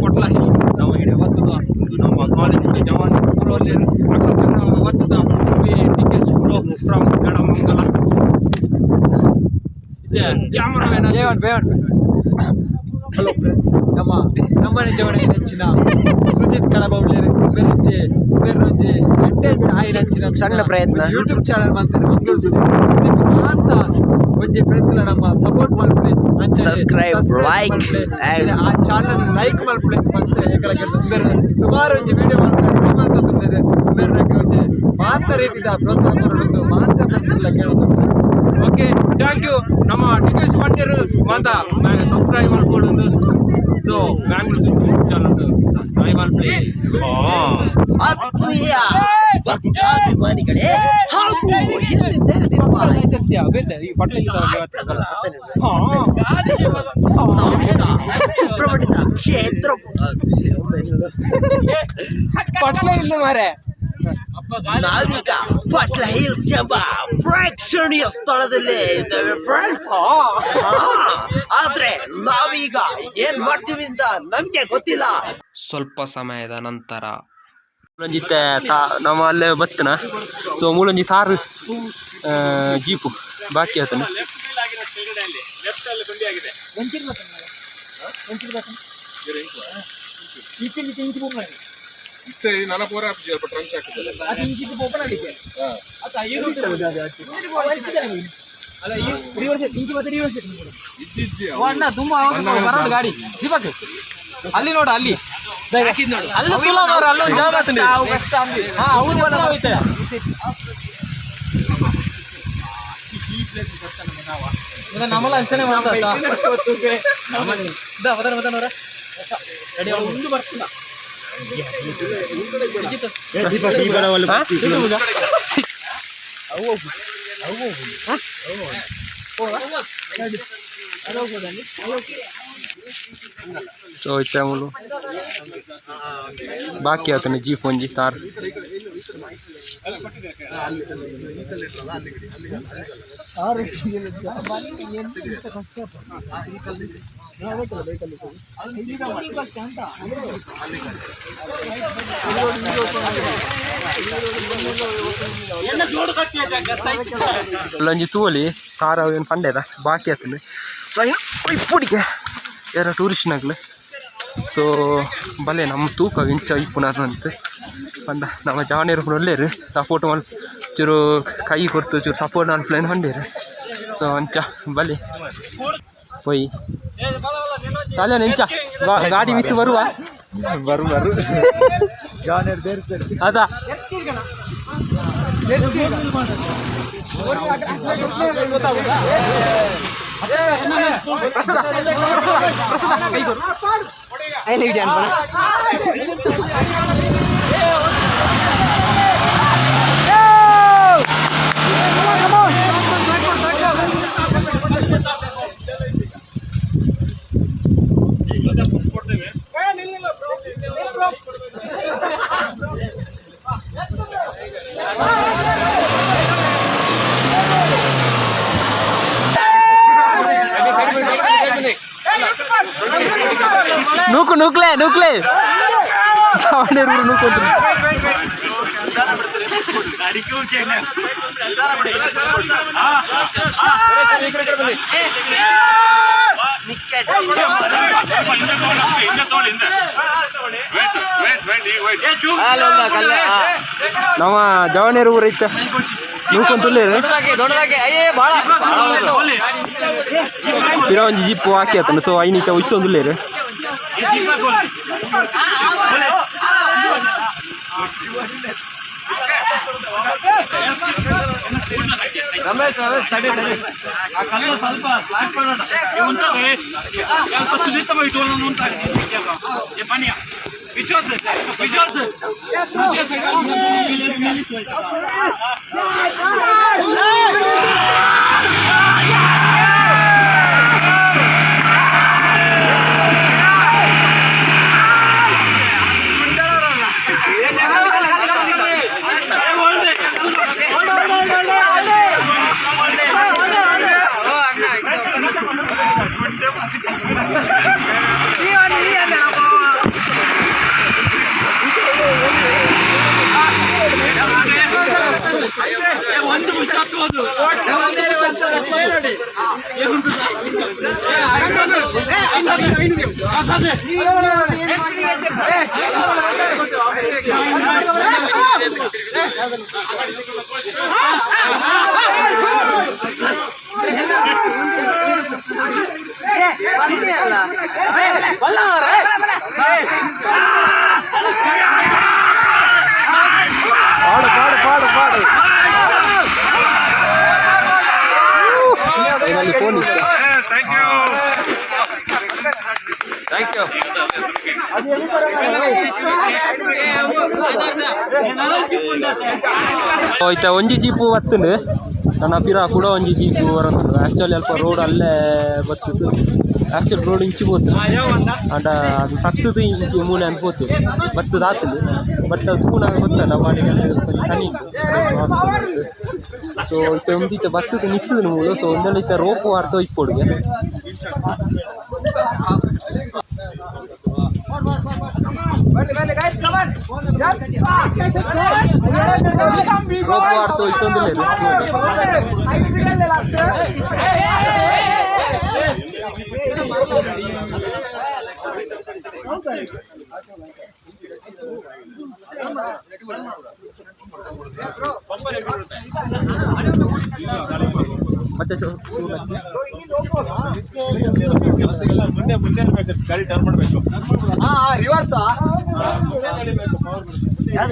ಕೊಟ್ಲ ಹಿಲ್ ನಮ್ಮ ಇಡೆ ಬತ್ತದ ಒಂದು ನಮ್ಮ ಕಾಲೇಜಿನ ಜವಾನ್ ಪುರೋಲೇರು ಅక్కడ ಬತ್ತದ ಟಿಕೆಸ್ ಬ್ರೋ ಫ್ರಮ್ ಗಡಮಂಗಲ ಇದೆ ಕ್ಯಾಮರಾಮನ್. ಹಲೋ ಫ್ರೆಂಡ್ಸ್, ನಮ್ಮ ನಮ್ಮನೆ ಜವನ ನೆಚ್ಚಿನ ಸುಜಿತ್ ಕಡಬೌಳ್ಳೇರು ಮೆರುಂಜೆ ಮೆರುಂಜೆ ಕಂಟೆಂಟ್ ಆಯಿ ನಚ್ಚಿನ ಸಣ್ಣ ಪ್ರಯತ್ನ. ಯೂಟ್ಯೂಬ್ ಚಾನಲ್ ಮಾಡ್ತಾರೆ ಮಂಗಳೂರು ಸುಜಿತ್ ಅಂತ ಒಂಜಿ ಫ್ರೆಂಡ್ಸ್ ನಮ್ಮ ಸಪೋರ್ಟ್ ಮಲ್ಪುಲೆ, Subscribe, like, and- ಆ ಚಾನಲ್ ಲೈಕ್ ಮಲ್ಪುಲೆ ಮತ್ತೆ ಸುಮಾರು ಒಂಜಿ ವಿಡಿಯೋ ಮಾಡ್ತಾರೆ ಮಾಡ್ತಂದ್ರೆ ಬೇರೆ ಒಂಜಿ ಮಾತ ರೀತಿಯ ಪ್ರೋತ್ಸಾಹ ಕೊಡೋದು ಮಾತ ಫ್ರೆಂಡ್ಸ್ ಎಲ್ಲ ಕೇಳೋದು. Okay, thank you. ನಮ್ಮ ಟಿಕೆಸ್ ಬಂದಿರು ಮಾತಾ ಸಬ್ಸ್ಕ್ರೈಬ್ ಮಾಡ್ಕೊಡೋದು. ಸೊ ಮ್ಯಾಂಗ್ಳೂರ್ ಸುಜಿತ್ ಚಾನಲ್ ಸಬ್ಸ್ಕ್ರೈಬ್ ಮಾಡ್ಕೊಳ್ಳಿ. ಆತ್ಮೀಯ ಭಕ್ತಾಭಿಮಾನಿಗಳೇ ಹಾಗೂ ಇಲ್ಲಿ ನೆರೆದಿರುವ ನಾವೀಗ ಸುಬ್ರಹ್ಮಣ್ಯದ ಕ್ಷೇತ್ರ ಪಟ್ಲೆ ಇಲ್ಲ ಮಾರೆ. ನಾವೀಗ ಪಟ್ಲ ಹಿಲ್ಸ್ ಎಂಬ ಪ್ರೇಕ್ಷಣೀಯ ಸ್ಥಳದಲ್ಲೇ ಇದ್ದೇವೆ ಫ್ರೆಂಡ್ಸ್. ಆದ್ರೆ ನಾವೀಗ ಏನ್ ಮಾಡ್ತೀವಿ ಅಂತ ನಮ್ಗೆ ಗೊತ್ತಿಲ್ಲ. ಸ್ವಲ್ಪ ಸಮಯದ ನಂತರ ಮೂಲಂಜಿತ್ತೆ ತಾ ನಮ್ಮ ಅಲ್ಲೇ ಬತ್ತನ. ಸೊ ಮೂಲಂಜಿ ತಾರು ಜೀಪು ಬಾಕಿ ಆತನ. ಅಣ್ಣ ತುಂಬಾ ಬರೋದು ಗಾಡಿ ದೀಪಕ್ ಅಲ್ಲಿ ನೋಡು, ಅಲ್ಲಿ ಅಲ್ಲಿ ತುಲಾ ಮಾರ, ಅಲ್ಲೊಂದು ಜಾಗ ಹಾ ಹೌದು ಹೋಯ್ತೆ. ನಮ್ಮಲ್ಲ ಅಂಚನೆ ಮಾಡ್ತಾ ಸೊ ಇತ್ತೆ ಮೂಲು ಬಾಕಿ ಆತನ ಜೀಪ್ ಒಂಜಿ ತಾರ್. ಅಲ್ಲೊಂಜಿ ತೂವಲಿ ತಾರ ಅವೇನು ಪಂಡೆದ ಬಾಕಿ ಆತನ. ಸೊ ಪುಡಿಗೆ ಯಾರ ಟೂರಿಸ್ಟ್ನಾಗ್ಲು. ಸೊ ಬಲೆ ನಮ್ಮ ತೂಕ ಇಂಚ ಇಪ್ಪುನಾರಂತ ಪಂಡ ನಮ್ಮ ಜಾನೇರು ಪೂರ ಒಲ್ಲೇರು ಸಪೋರ್ಟ್ ಮಲ್ ಚೂರು ಕೈ ಕೊರ್ತು ಚೂರು ಸಪೋರ್ಟ್ ಮಲ್ಪುಲೆ ಪಂಡೇರು. ಸೊ ಅಂಚ ಬಲೆ ಪೋಯಿ ಸಾಲೆ ಎಂಚ ಗಾಡಿ ಮಿತ್ತು ಬರುವ ಬರು ಬರು ಅದ ನೂಕು ನೂಕ್ಲೆ ನೂಕ್ಲೆ ಸಾವಣೇರು ನೂಕು. ನಮ್ಮ ಜವನೇರು ಊರೈತೆ ನೂಕೊಂತುಲ್ಲೇರು ಪಿರ ಒಂಜಿ ಜಿಪ್ಪು ಹಾಕಿ ಆತನ. ಸೊ ಐನಿತ ಒಯ್ತೊಂದುಲ್ಲೇರು. ಪಾಡು ಪಾಡು ಪಾಡು ಪಾಡು. ಫೈನಲಿ ಫೋನ್ ಇತ್ತು. Thank you. ಇತ್ತ ಒಂಜಿ ಜೀಪು ಬತ್ತುಂಡು ನನ್ನ ಪಿರ ಕೂಡ ಒಂಜಿ ಜೀಪು ಬರಂತುಂಡು. ಆ್ಯಕ್ಚುಲಿ ಅಲ್ಪ ರೋಡ್ ಅಲ್ಲೇ ಬತ್ತಿತ್ತು. ಆ್ಯಕ್ಚುಲಿ ರೋಡ್ ಇಂಚಿ ಪೋತು ಆಂಡ ಅದು ಸತ್ತದು ಇಂಚಿ ಮೂಲೆ ಅಂತ ಪೋತು ಬತ್ತದ ಆತುಂಡು. ಬಟ್ ತೂನಾಗ ಗೊತ್ತಲ್ಲ ಬಾಡಿಗೆ ಅಲ್ಲಿ ಒಂಜಿ ಕನಿ. ಸೊ ಇತ್ತೆ ಒಂದಿತ್ತೆ ಬತ್ತದ ನಿತ್ತದ ಮೂಲು. ಸೊ ಒಂದೊಂದು ಇತ್ತೆ ರೋಪು ವಾರ್ತ ಇಪ್ಪೊಡುಗೆ. ರೋಪು ವಾರ್ತ ಇತ್ತೊಂದಿಲ್ಲ. ಮತ್ತೆ ರಿವರ್ಸ್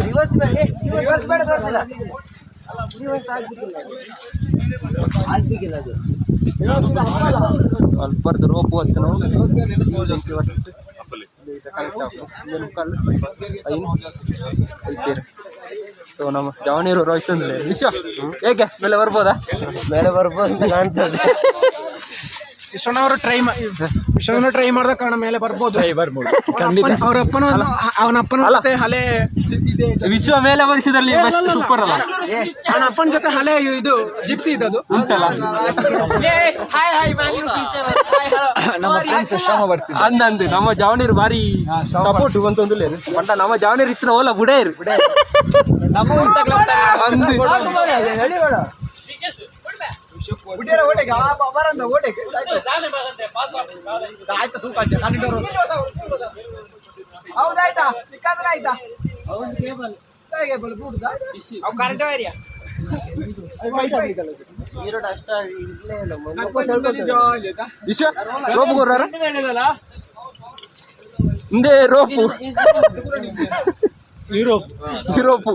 ರಿವರ್ಸ್ ಬೇಡ, ರಿವರ್ಸ್ ಬೇಡ, ಬರ್ತಿಲ್ಲ. ಆಗ್ಬೇಕಿಲ್ಲ ಅದು. ಅಲ್ಪರ್ದು ರೋಪು ಅಂತ ನಾವು ಸೊ ನಮ್ಮ ಜಾವನೀರು ಹೋಯ್ತಂದ್ರೆ ವಿಶ್ವ ಹೇಗೆ ಮೇಲೆ ಬರ್ಬೋದಾ? ಮೇಲೆ ಬರ್ಬೋದು ಅಂತ ಕಾಣ್ತದೆ. ವಿಶ್ವನವರು ಟ್ರೈ ವಿಶ್ವನವರು ಟ್ರೈ ಮಾಡಿದ ಕಾರಣ ಮೇಲೆ ಬರ್ಬೋದು. ಖಂಡಿತ. ಅವ್ರ ಅಪ್ಪನ ಅವನ ಅಪ್ಪನ ಜೊತೆ ಹಲೆ ಇದೆ. ವಿಶ್ವ ಮೇಲೆ ಬರಿಸಿದಲ್ಲಿ ಬೆಸ್ಟ್ ಸೂಪರ್ ಅಲ್ಲ? ಅವನ ಅಪ್ಪನ ಜೊತೆ ಹಲೆ ಇದು ಜಿಪ್ಸಿ ಇದದು. ಉಂಟಲ್ಲ. ನಮ್ಮ ಫ್ರೆಂಡ್ಸ್ ಶ್ರಮ ಬರ್ತಿದ್ದೆ. ಅಂದಂದು ನಮ್ಮ ಜಾವನೀರು ಬಾರಿ ಸಪೋರ್ಟ್ ಬಂತೊಂದು ಪಂಡ ನಮ್ಮ ಜಾವನೀರು ಇತ್ತಿನ ಓಲ ಬುಡೇರು. ನಮ್ಮ ಊರ್ ತಗ್ಲ ಅಂದು ಹೌದಾಯ್ತಾ? ಸಿಕ್ಕಾದ್ರೆ ಆಯ್ತಾ? ವಿಶ್ವ ರೋಪು ಕೊರ್ರಾರ ಹಿಂದೆ ರೋಪು ಯುರೋಪ್ ಯುರೋಪ್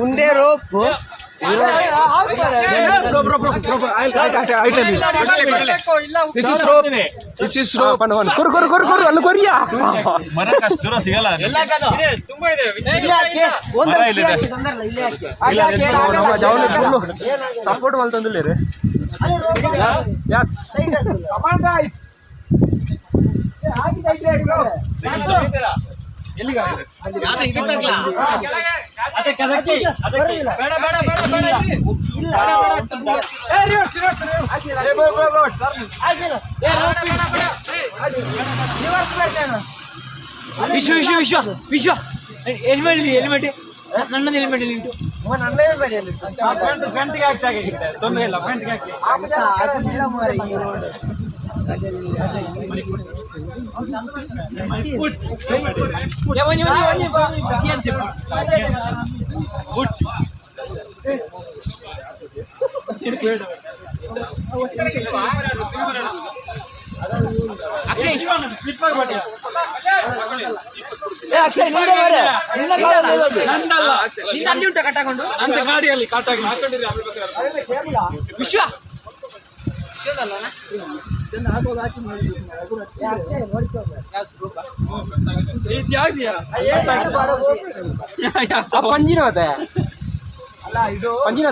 ಉಂಡೆ rope. This is rope, this is rope. ಪಂಡ ಪಂಡ ಕೊರು ಕೊರು ಕೊರು ಕೊರು ಅಲ್ಲಿ ಕೊರಿಯಾ. ಮರಕ್ಕೆ ಅಷ್ಟು ದೂರ ಸಿಗಲ್ಲ. ಒಂದು ಮರ ಇಲ್ಲಿದೆ. ಇಲ್ಲೇ ಹಾಕಿ. ನಮ್ಮ ಜಾವನೀರು ಫುಲ್ಲು ಸಪೋರ್ಟ್ ಮಲ್ತೊಂದಿಲ್ಲ ರೀ. ಯಾಸ್ ವಿಶ್ವ ವಿಶ್ವ ವಿಶ್ವ ವಿಶ್ವ ಹೆಲ್ಮೆಟ್ ಹೆಲ್ಮೆಟ್ ನನ್ನದು ಹೆಲ್ಮೆಟ್ ಇಲ್ಲಿ ಉಂಟು. ಏ, ಬನ್ನಿ, ಬನ್ನಿ, ಬನ್ನಿ, ಬನ್ನಿ. ಅಕ್ಷಯ್ ಏ ಅಕ್ಷಯ್ ನಿಂದೆ ಬರೆ ನಂದಲ್ಲ ನಿಂದ ಅಲ್ಲಿ ಉಂಟಾ ಕಟ್ಟಾಕೊಂಡು ನಂದ ಗಾಡಿಯಲ್ಲಿ ಕಟ್ಟಾಗಿ ವಿಶ್ವ ಪಂಜಿನ ಮತ್ತೆ ಪಂಜಿನ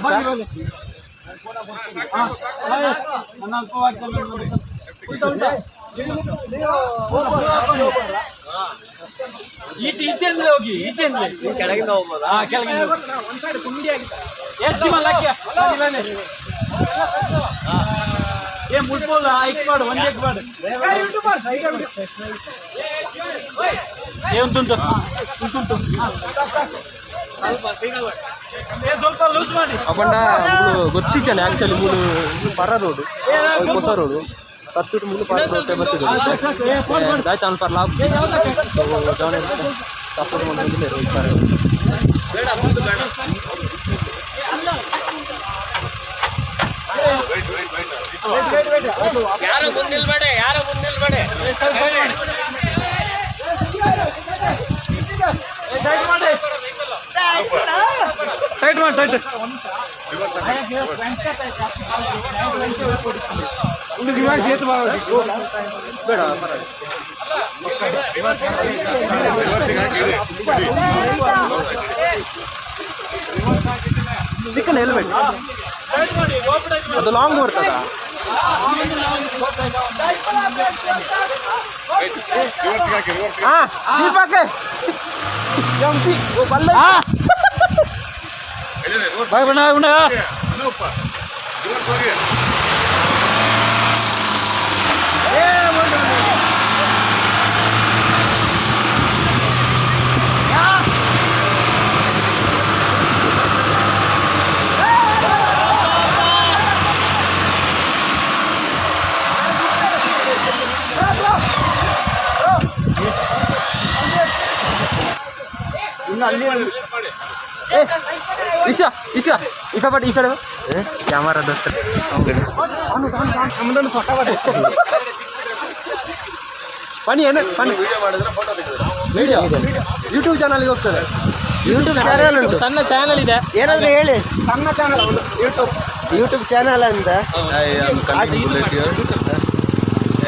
ಈಚೆ ಈಚೆ ಅಂದ್ರೆ ಹೋಗಿ ಈಚೆ ಅಂದ್ರೆ ಕೆಳಗಿಂದ ಹೋಗ್ಬೋದು. ಹಾ ಕೆಳಗಿಂದ ಏ ಮುಟ್ಬೋಲ್ಲ ಐಕ್ ಮಾಡು ಒಂದೇ ಮಾಡು ಏ ಉಂಟು ಉಂಟು ಉಂಟು ಉಂಟು. ಅಪಂಡ ಮೂಲು ಗೊತ್ತಿದ್ದಾನೆ ಆಕ್ಚುಲಿ ಮೂಲು ಪರ ರೋಡು, ಹೊಸ ರೋಡು ಕತ್ತುಡು ಮೂಲು ಪರ ರೋಡ್ ಬರ್ತದೆ. ದಾಯ್ತ ಅಲ್ಪ ಲಾಭ ಸಪೋರ್ಟ್ ಮಾಡ್ಕೊಂಡಿಲ್ಲ. ಯಾರು ಮುಂದಿಲ್ಬೇಡ, ಯಾರು ಮುಂದಿಲ್ಬೇಡ. ಟೈಟ್ ಮಾಡಿ, ಟೈಟ್. ಬೇಡ. ಚಿಕ್ಕನ ಹೆಲ್ಮೆಟ್ ಅದು ಲಾಂಗ್ ಬರ್ತದ. ಹಾ ದೀಪಕ್ ಎಂ ಸಿ ಬಲ್ಲ. ಬಾಯ್ ಬಣ್ಣ ಬಣ್ಣ. ಇಶಾ ಇಶಾ, ಈ ಕಡೆ, ಈ ಕಡೆ ಕ್ಯಾಮರಾ ದೋಸ್ತ. ಬನ್ನಿ, ಏನು ಬನ್ನಿ. ವಿಡಿಯೋ ಯೂಟ್ಯೂಬ್ ಚಾನಲ್ಗೆ ಹೋಗ್ತದೆ. ಯೂಟ್ಯೂಬ್ ಚಾನಲ್ ಉಂಟು. ಸಣ್ಣ ಚಾನಲ್ ಇದೆ. ಏನಾದ್ರು ಹೇಳಿ. ಸಣ್ಣ ಚಾನಲ್, ಯೂಟ್ಯೂಬ್ ಯೂಟ್ಯೂಬ್ ಚಾನಲ್ ಅಂತ. Hi, I'm Kalyan Bullet here,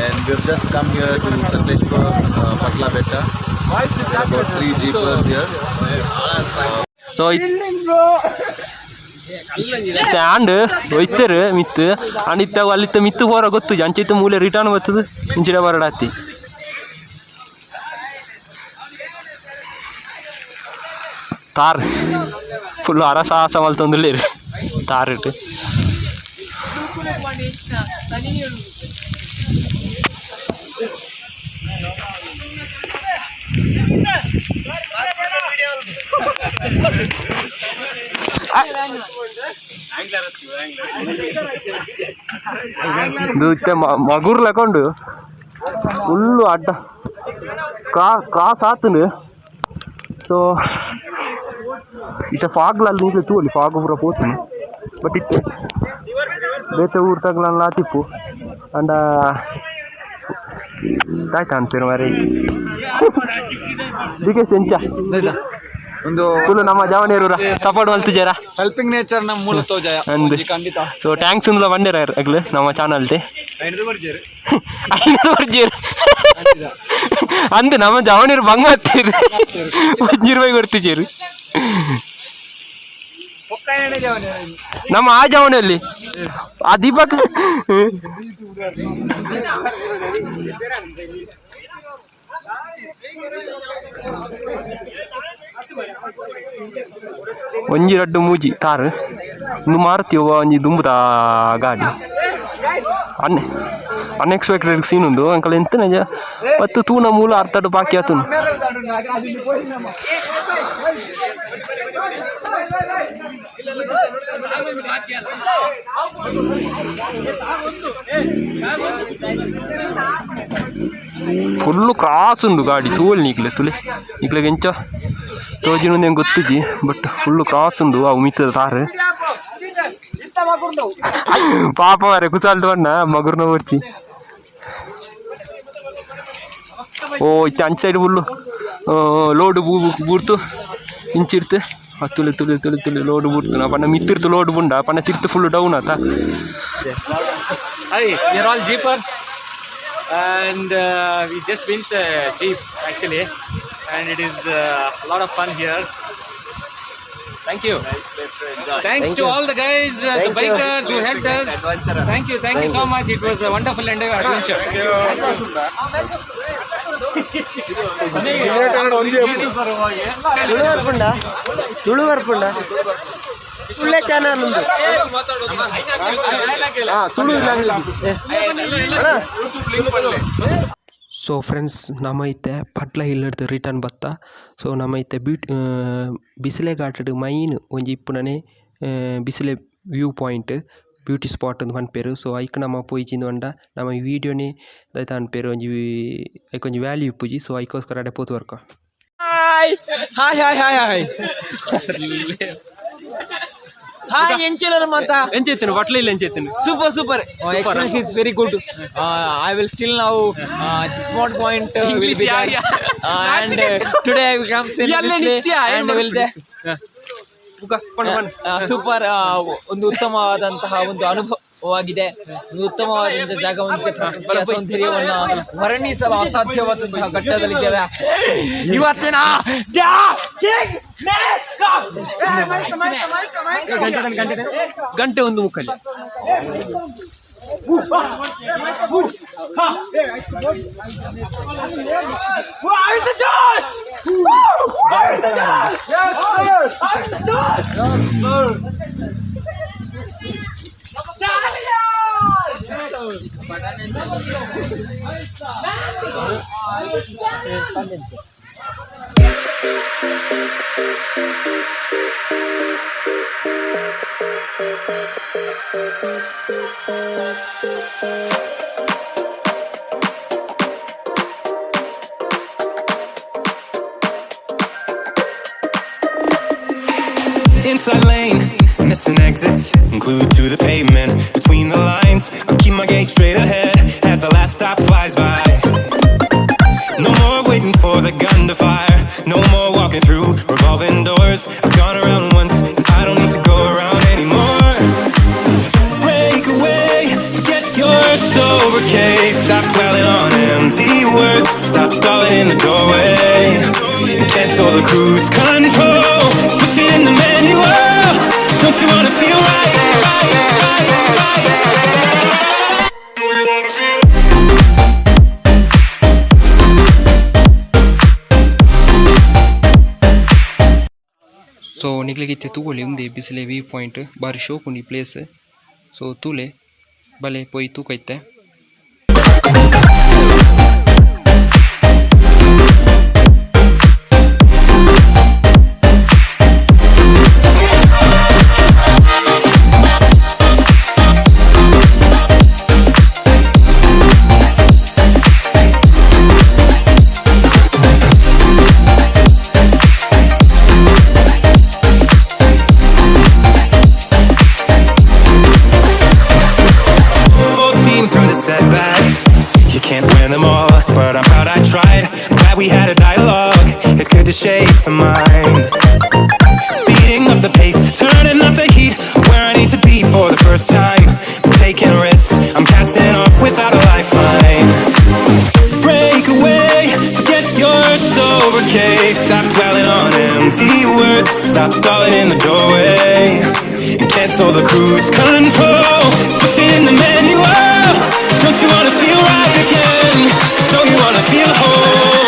and we've just come here to Sakleshpur, Patla Betta. There are about 3 jeepers here. So ಇತ್ತೆ ಆಂಡ್ ಒಯ್ತರು ಮಿತ್ತು ಅಂಡ್ ಇತ್ತ ಅಲ್ಲಿತ್ತ ಮಿತ್ತು ಪೋರ ಗೊತ್ತು ಅಂಚೆ ಮೂಲೆ ರಿಟರ್ನ್ ಬರ್ತದೆ ಇಂಚಿಡ ಬರಡಾತಿ. ತಾರ್ ಫುಲ್ ಅರಸಾಹಸ ಮಲ್ತೊಂದುಲ್ಲೆರ್ ತಾರ್ ಇಟ್ಟು. ಇದು ಇತ್ತೆ ಮಗುರ್ಲ ಕೊಂಡು ಫುಲ್ಲು ಅಡ್ಡ ಕ್ರಾಸ್ ಆತುಂಡು. ಸೊ ಇತ್ತೆ ಫಾಗ್ಲಲ್ಲಿ ನೀರು ತೂವೊಲಿ, ಫಾಗ್ ಪೂರ ಪೋತುಂಡು. ಬಟ್ ಇತ್ತೆ ಬೇತೆ ಊರು ತಗ್ಲಲ್ಲ ಆತಿಪ್ಪು. ಅಂಡ ದಾಯ್ತ ಅನ್ಪೇರು ಮಾರೆ ದಿಗೇಶ್ ಎಂಚ? ಒಂದು ಫುಲ್ ನಮ್ಮ ಜವನಿಯರು ಸಪೋರ್ಟ್ ಮಲ್ತಿಜಾರ. ಹೆಲ್ಪಿಂಗ್ ನೇಚರ್ ನಮ್ಮ ಮೂಲ ತೋಜಾಯ. ಅಂದ್. ಖಂಡಿತ. ಸೊ thanks ಉಂದ್ಲ ಬಂದೇರ ಅಗ್ಲು ನಮ್ಮ ಚಾನಲ್ ಟಿ. 5 ಬರ್ಜೇರು. 5 ಬರ್ಜೇರು ಅಂದ್. ನಮ್ಮ ಜವನಿಯರು ಬಂಗ ಹತ್ತೀರಿ, 1 ರೂಪಾಯಿ ಕೊಡ್ತಿದ್ದೀರಿ. ನಮ್ಮ ಆ ಜವನಲ್ಲಿ ಆ ದೀಪಕ್. ಒಂಜಿ ರಡ್ಡು ಮೂಜಿ ತಾರು ಇನ್ನು ಮಾರುತಿ ಒಂಜಿ ದುಂಬುದ ಗಾಡಿ. ಅನ್ಎಕ್ಸ್ಪೆಕ್ಟೆಡ್ ಸೀನ್ ಉಂಡು. ಅಂಕಲ್ ಎಂತ ನಿಜ ಪತ್ತು ತೂನ ಮೂಲ ಅರ್ಥಡ್ ಬಾಕಿ ಆತುನು. ಫುಲ್ಲು ಕ್ರಾಸ್ ಉಂಡು ಗಾಡಿ. ತೂವಲ್ ನಿಕ್ಲೆ ತುಲೆ ನಿಕ್ಲೆಗ್ ಎಂಚ ತೋಜಿನ ಗೊತ್ತಿಜಿ, ಬಟ್ ಫುಲ್ಲು ಕ್ರಾಸ್ ಉಂಡು. ಅವು ಮಿತ್ತದ ತಾರು ಪಾಪ ಮಾರೆ ಕುಸಾಲ್ದು ಬಣ್ಣ ಮಗುರ್ನ ಬರ್ಚಿ. ಓ ಇತ್ತೆ ಅಂಚ ಸೈಡ್ ಫುಲ್ಲು ಲೋಡು ಬೂರ್ತು ಇಂಚಿರ್ತು. ತುಳಿ ತುಳಿ ತುಳಿ ತುಳಿ ಲೋಡು ಬೂರ್ತು ನಾ ಪಂಡ ಮಿತ್ತಿರ್ತು ಲೋಡು ಬುಂಡ ಪಂಡ ತಿರ್ತು ಫುಲ್ಲು ಡೌನ್ ಆತ. Hi, we are all jeepers and we just finished a jeep actually, and it is a lot of fun here. Thank you. Thanks Thank to you. all the guys, the Thank you. bikers who helped us. Thank you so much. It was a wonderful adventure. Tulu ಬರ್ಪುಂಡ? ತುಳು ಬರ್ಪುಂಡ? ಒಳ್ಳೆ channel ಉಂದು. ತುಳು. ಸೊ friends, ನಮ್ಮ ಇತ್ತೆ Patla ಹಿಲ್ಲಡ್ದು return ಬತ್ತ. ಸೊ ನಮ್ಮ ಇತ್ತೆ ಬ್ಯೂಟಿ ಬಿಸಿಲೆ ಘಾಟಡ್ ಮೈನ್ ಒಂಜಿ ಇಪ್ಪುನನೆ ಬಿಸಿಲೆ ವ್ಯೂ ಪಾಯಿಂಟ್ ಬ್ಯೂಟಿ ಸ್ಪಾಟ್ ಇಂದ್ ಪನ್ಪೆರ್. ಸೊ ಐಕ್ ನಮ ಪೋಯಿಜಿಂದ್ ಪಂಡ ನಮ ಈ ವೀಡಿಯೋನೆ ದಾದ ಪನ್ಪೆರ್ ಒಂಜಿ ಐಕ್ ಒಂಜಿ ವ್ಯಾಲ್ಯೂ ಇಪ್ಪುಜಿ. ಸೊ ಐಕೋಸ್ಕರ ಅಡೆ ಪೋತು ಬರ್ಕ. Hi hi hi hi hi hi ಎಂಚಲರ್ ಮಾತ. ಎಂಚೆತ್ತನು ಬಟ್ಲ ಇಲ್ಲ ಎಂಚೆತ್ತನು? Super super experience is very good. I will still now smart point will English be there. Yeah. And today I comes in ಎಲ್ಲ ನಿತ್ಯ ಏನ್ ಅಂಡ್ will they ಬುಕ ಪಣ್ ಪಣ್. ಸೂಪರ್, ಒಂದು ಉತ್ತಮವಾದಂತಹ ಒಂದು ಅನುಭವವಾಗಿದೆ. ಒಂದು ಉತ್ತಮವಾದಂತಹ ಜಾಗ ಹೊಂದಿದೆ. ಪ್ರಕೃತಿಯ ಸೌಂದರ್ಯವನ್ನ ವರ್ಣಿಸಲು ಅಸಾಧ್ಯವಾದಂತಹ ಘಟ್ಟದಲ್ಲಿದ್ದೇವೆ ಇವತ್ತಿನ. ಗಂಟೆ ಒಂದು ಮುಕ್ಕಲ್ಲಿ. Inside lane, missing exits, glued to the pavement. Between the lines, I keep my gaze straight ahead as the last stop flies by. No more waiting for the gun to fire. No more walking through revolving doors. I've gone around once, and I don't need to go around anymore. Break away, forget your sober case. Stop dwelling on empty words. Stop stalling in the doorway. And cancel the cruise control. Switch it in the manual. Don't you wanna feel right, right, right, right? So ನಿಕ್ಲೆಗ್ ಇತ್ತೆ ತೂವೊಲಿ ಉಂದೆ ಬಿಸಿಲೆ view point ಬಾರಿ ಶೋಕು ಉಂಡು ಈ place. ಸೊ ತೂಲೆ ಬಲೆ ಪೋಯಿ ತೂಕ ಇತ್ತೆ. Full steam through the setbacks. You can't win them all, but I'm proud I tried. I'm glad we had a dialogue. It's good to shake the mind. Speeding up the pace, turning up the heat. I'm where I need to be for the first time. I'm taking risks, I'm casting off without a lifeline. Break away, forget your sober case. Stop dwelling on empty words. Stop stalling in the doorway. And cancel the cruise control. Switch it in the manual. Don't you wanna feel right again? Don't you wanna feel whole?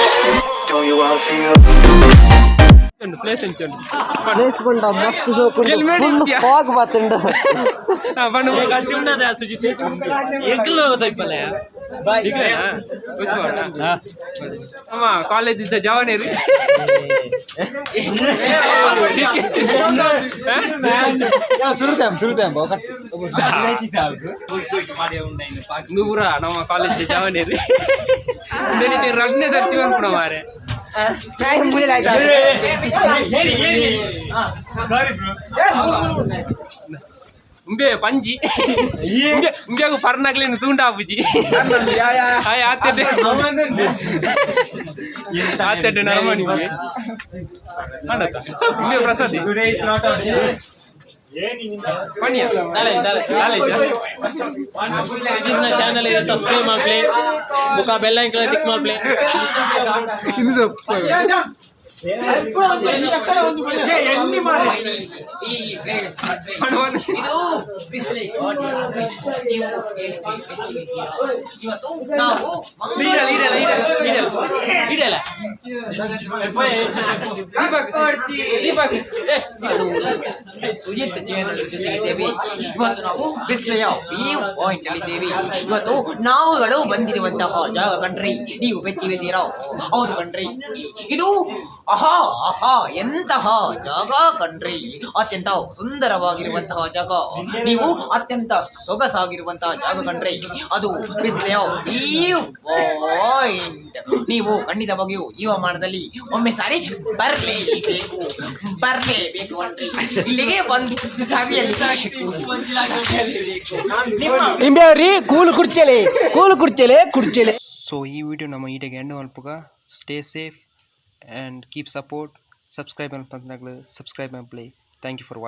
Don't you wanna feel? Place ಎಂಚುಂಡು? Place ಪಂಡ ಮಸ್ತ್ ಶೋಕು. Helmet ಇದ್ಯಾ? Fog ಬಾತುಂಡು. ಪಂಡು. ಸುಜಿತ್ ಎಂಕಲ್ ನಿಕ್ಲೆನಾ? ಅಮ್ಮ ಕಾಲೇಜ್ ಇದ್ದ ಜವಾನೇರಿ. ಸುರುತಾಂ ಸುರುತಾಂ. ಇಂದು ಪೂರ ನಮ್ಮ ಕಾಲೇಜ್ ಜವಾನೇರಿ. ಇಂದೆನಿತೆ ರಡ್ನೇ ಸರ್ತಿ ಪನ್ಪುನ ಮಾರೆ. ಉಂಬೆ ಪಂಜಿ ಉಂಬೆ ಉಂಬ್ಯಾಗು ಪರ್ನಾಗ್ಲೇನು ತೂಂಡಾಪುಜಿ. ಆಯ್ ಆತೆಡ್ಡೆ ಆತೆಡ್ಡೆ ನರಮಣಿ ಉಂಬೆ ಆಂಡತ್ತ ಉಂಬೆ ಪ್ರಸಾದಿ ಪಣಿಯ ದಾಲೆ. ಚಾನಲ್ ಸಬ್ಸ್ಕ್ರೈಬ್ ಮಾಡ್ಲಿ ಬುಕ್ಕ ಬೆಲ್ ಐಕನ್ ಕ್ಲಿಕ್ ಮಾಡ್ಲಿ. ಇದು ಬಿಸಿಲೆ. ನೀವು ಹೇಳಿದ್ರಿ ಇವತ್ತು ನಾವು ಇಡಲ್ಲ ಇಡಲ್ಲ ಇಡಲ್ಲ ಇಡಲ್ಲ ಇಡಲ್ಲ. ದೀಪಕ್ ದೀಪಕ್ ಏ. ಸುಜಿತ್ ಜೇನರ ಜೊತೆಗಿದ್ದೇವೆ. ಇವತ್ತು ನಾವು ಬಿಸಿಲೆಯ ವ್ಯೂ ಪಾಯಿಂಟ್ ಅಲ್ಲಿದ್ದೇವೆ. ಇವತ್ತು ನಾವುಗಳು ಬಂದಿರುವಂತಹ ಜಾಗ ಕಣ್ರಿ, ನೀವು ಬೆಚ್ಚಿಬಿದ್ದೀರಾ? ಹೌದು ಕಣ್ರಿ, ಇದು ಆಹಾ ಆಹಾ, ಎಂತಹ ಜಾಗ ಕಣ್ರಿ! ಅತ್ಯಂತ ಸುಂದರವಾಗಿರುವಂತಹ ಜಾಗ. ನೀವು ಅತ್ಯಂತ ಸೊಗಸಾಗಿರುವಂತಹ ಜಾಗ ಕಣ್ರಿ ಅದು, ಬಿಸ್ಲೆಯ ವ್ಯೂ ಪಾಯಿಂಟ್. ನೀವು ಖಂಡಿತವಾಗಿಯೂ ಜೀವಮಾನದಲ್ಲಿ ಒಮ್ಮೆ ಸಾರಿ ಬರಲೇಬೇಕು, ಬರಲೇಬೇಕು ಅನ್ರಿ. ಇಲ್ಲಿಗೆ ಬಂದು ಸವಿಯಲೇಬೇಕು, ಸವಿಯಲೇಬೇಕು. ನಿಮ್ಮ ಇಂಬ್ಯಾವ್ರಿ ಕೂಲು ಕುರ್ಚೆಲೆ, ಕೂಲು ಕುರ್ಚೆಲೆ ಕುರ್ಚೆಲೆ. ಸೊ ಈ ವಿಡಿಯೋ ನಮ್ಮ ಈಡೆಗೆ ಎಂಡ್ ಮಲ್ಪುಗ. Stay safe and keep support. Subscribe ಮಲ್ಪಂದಾಗಲು subscribe ಮಲ್ಪಲೆ. Thank you for watching.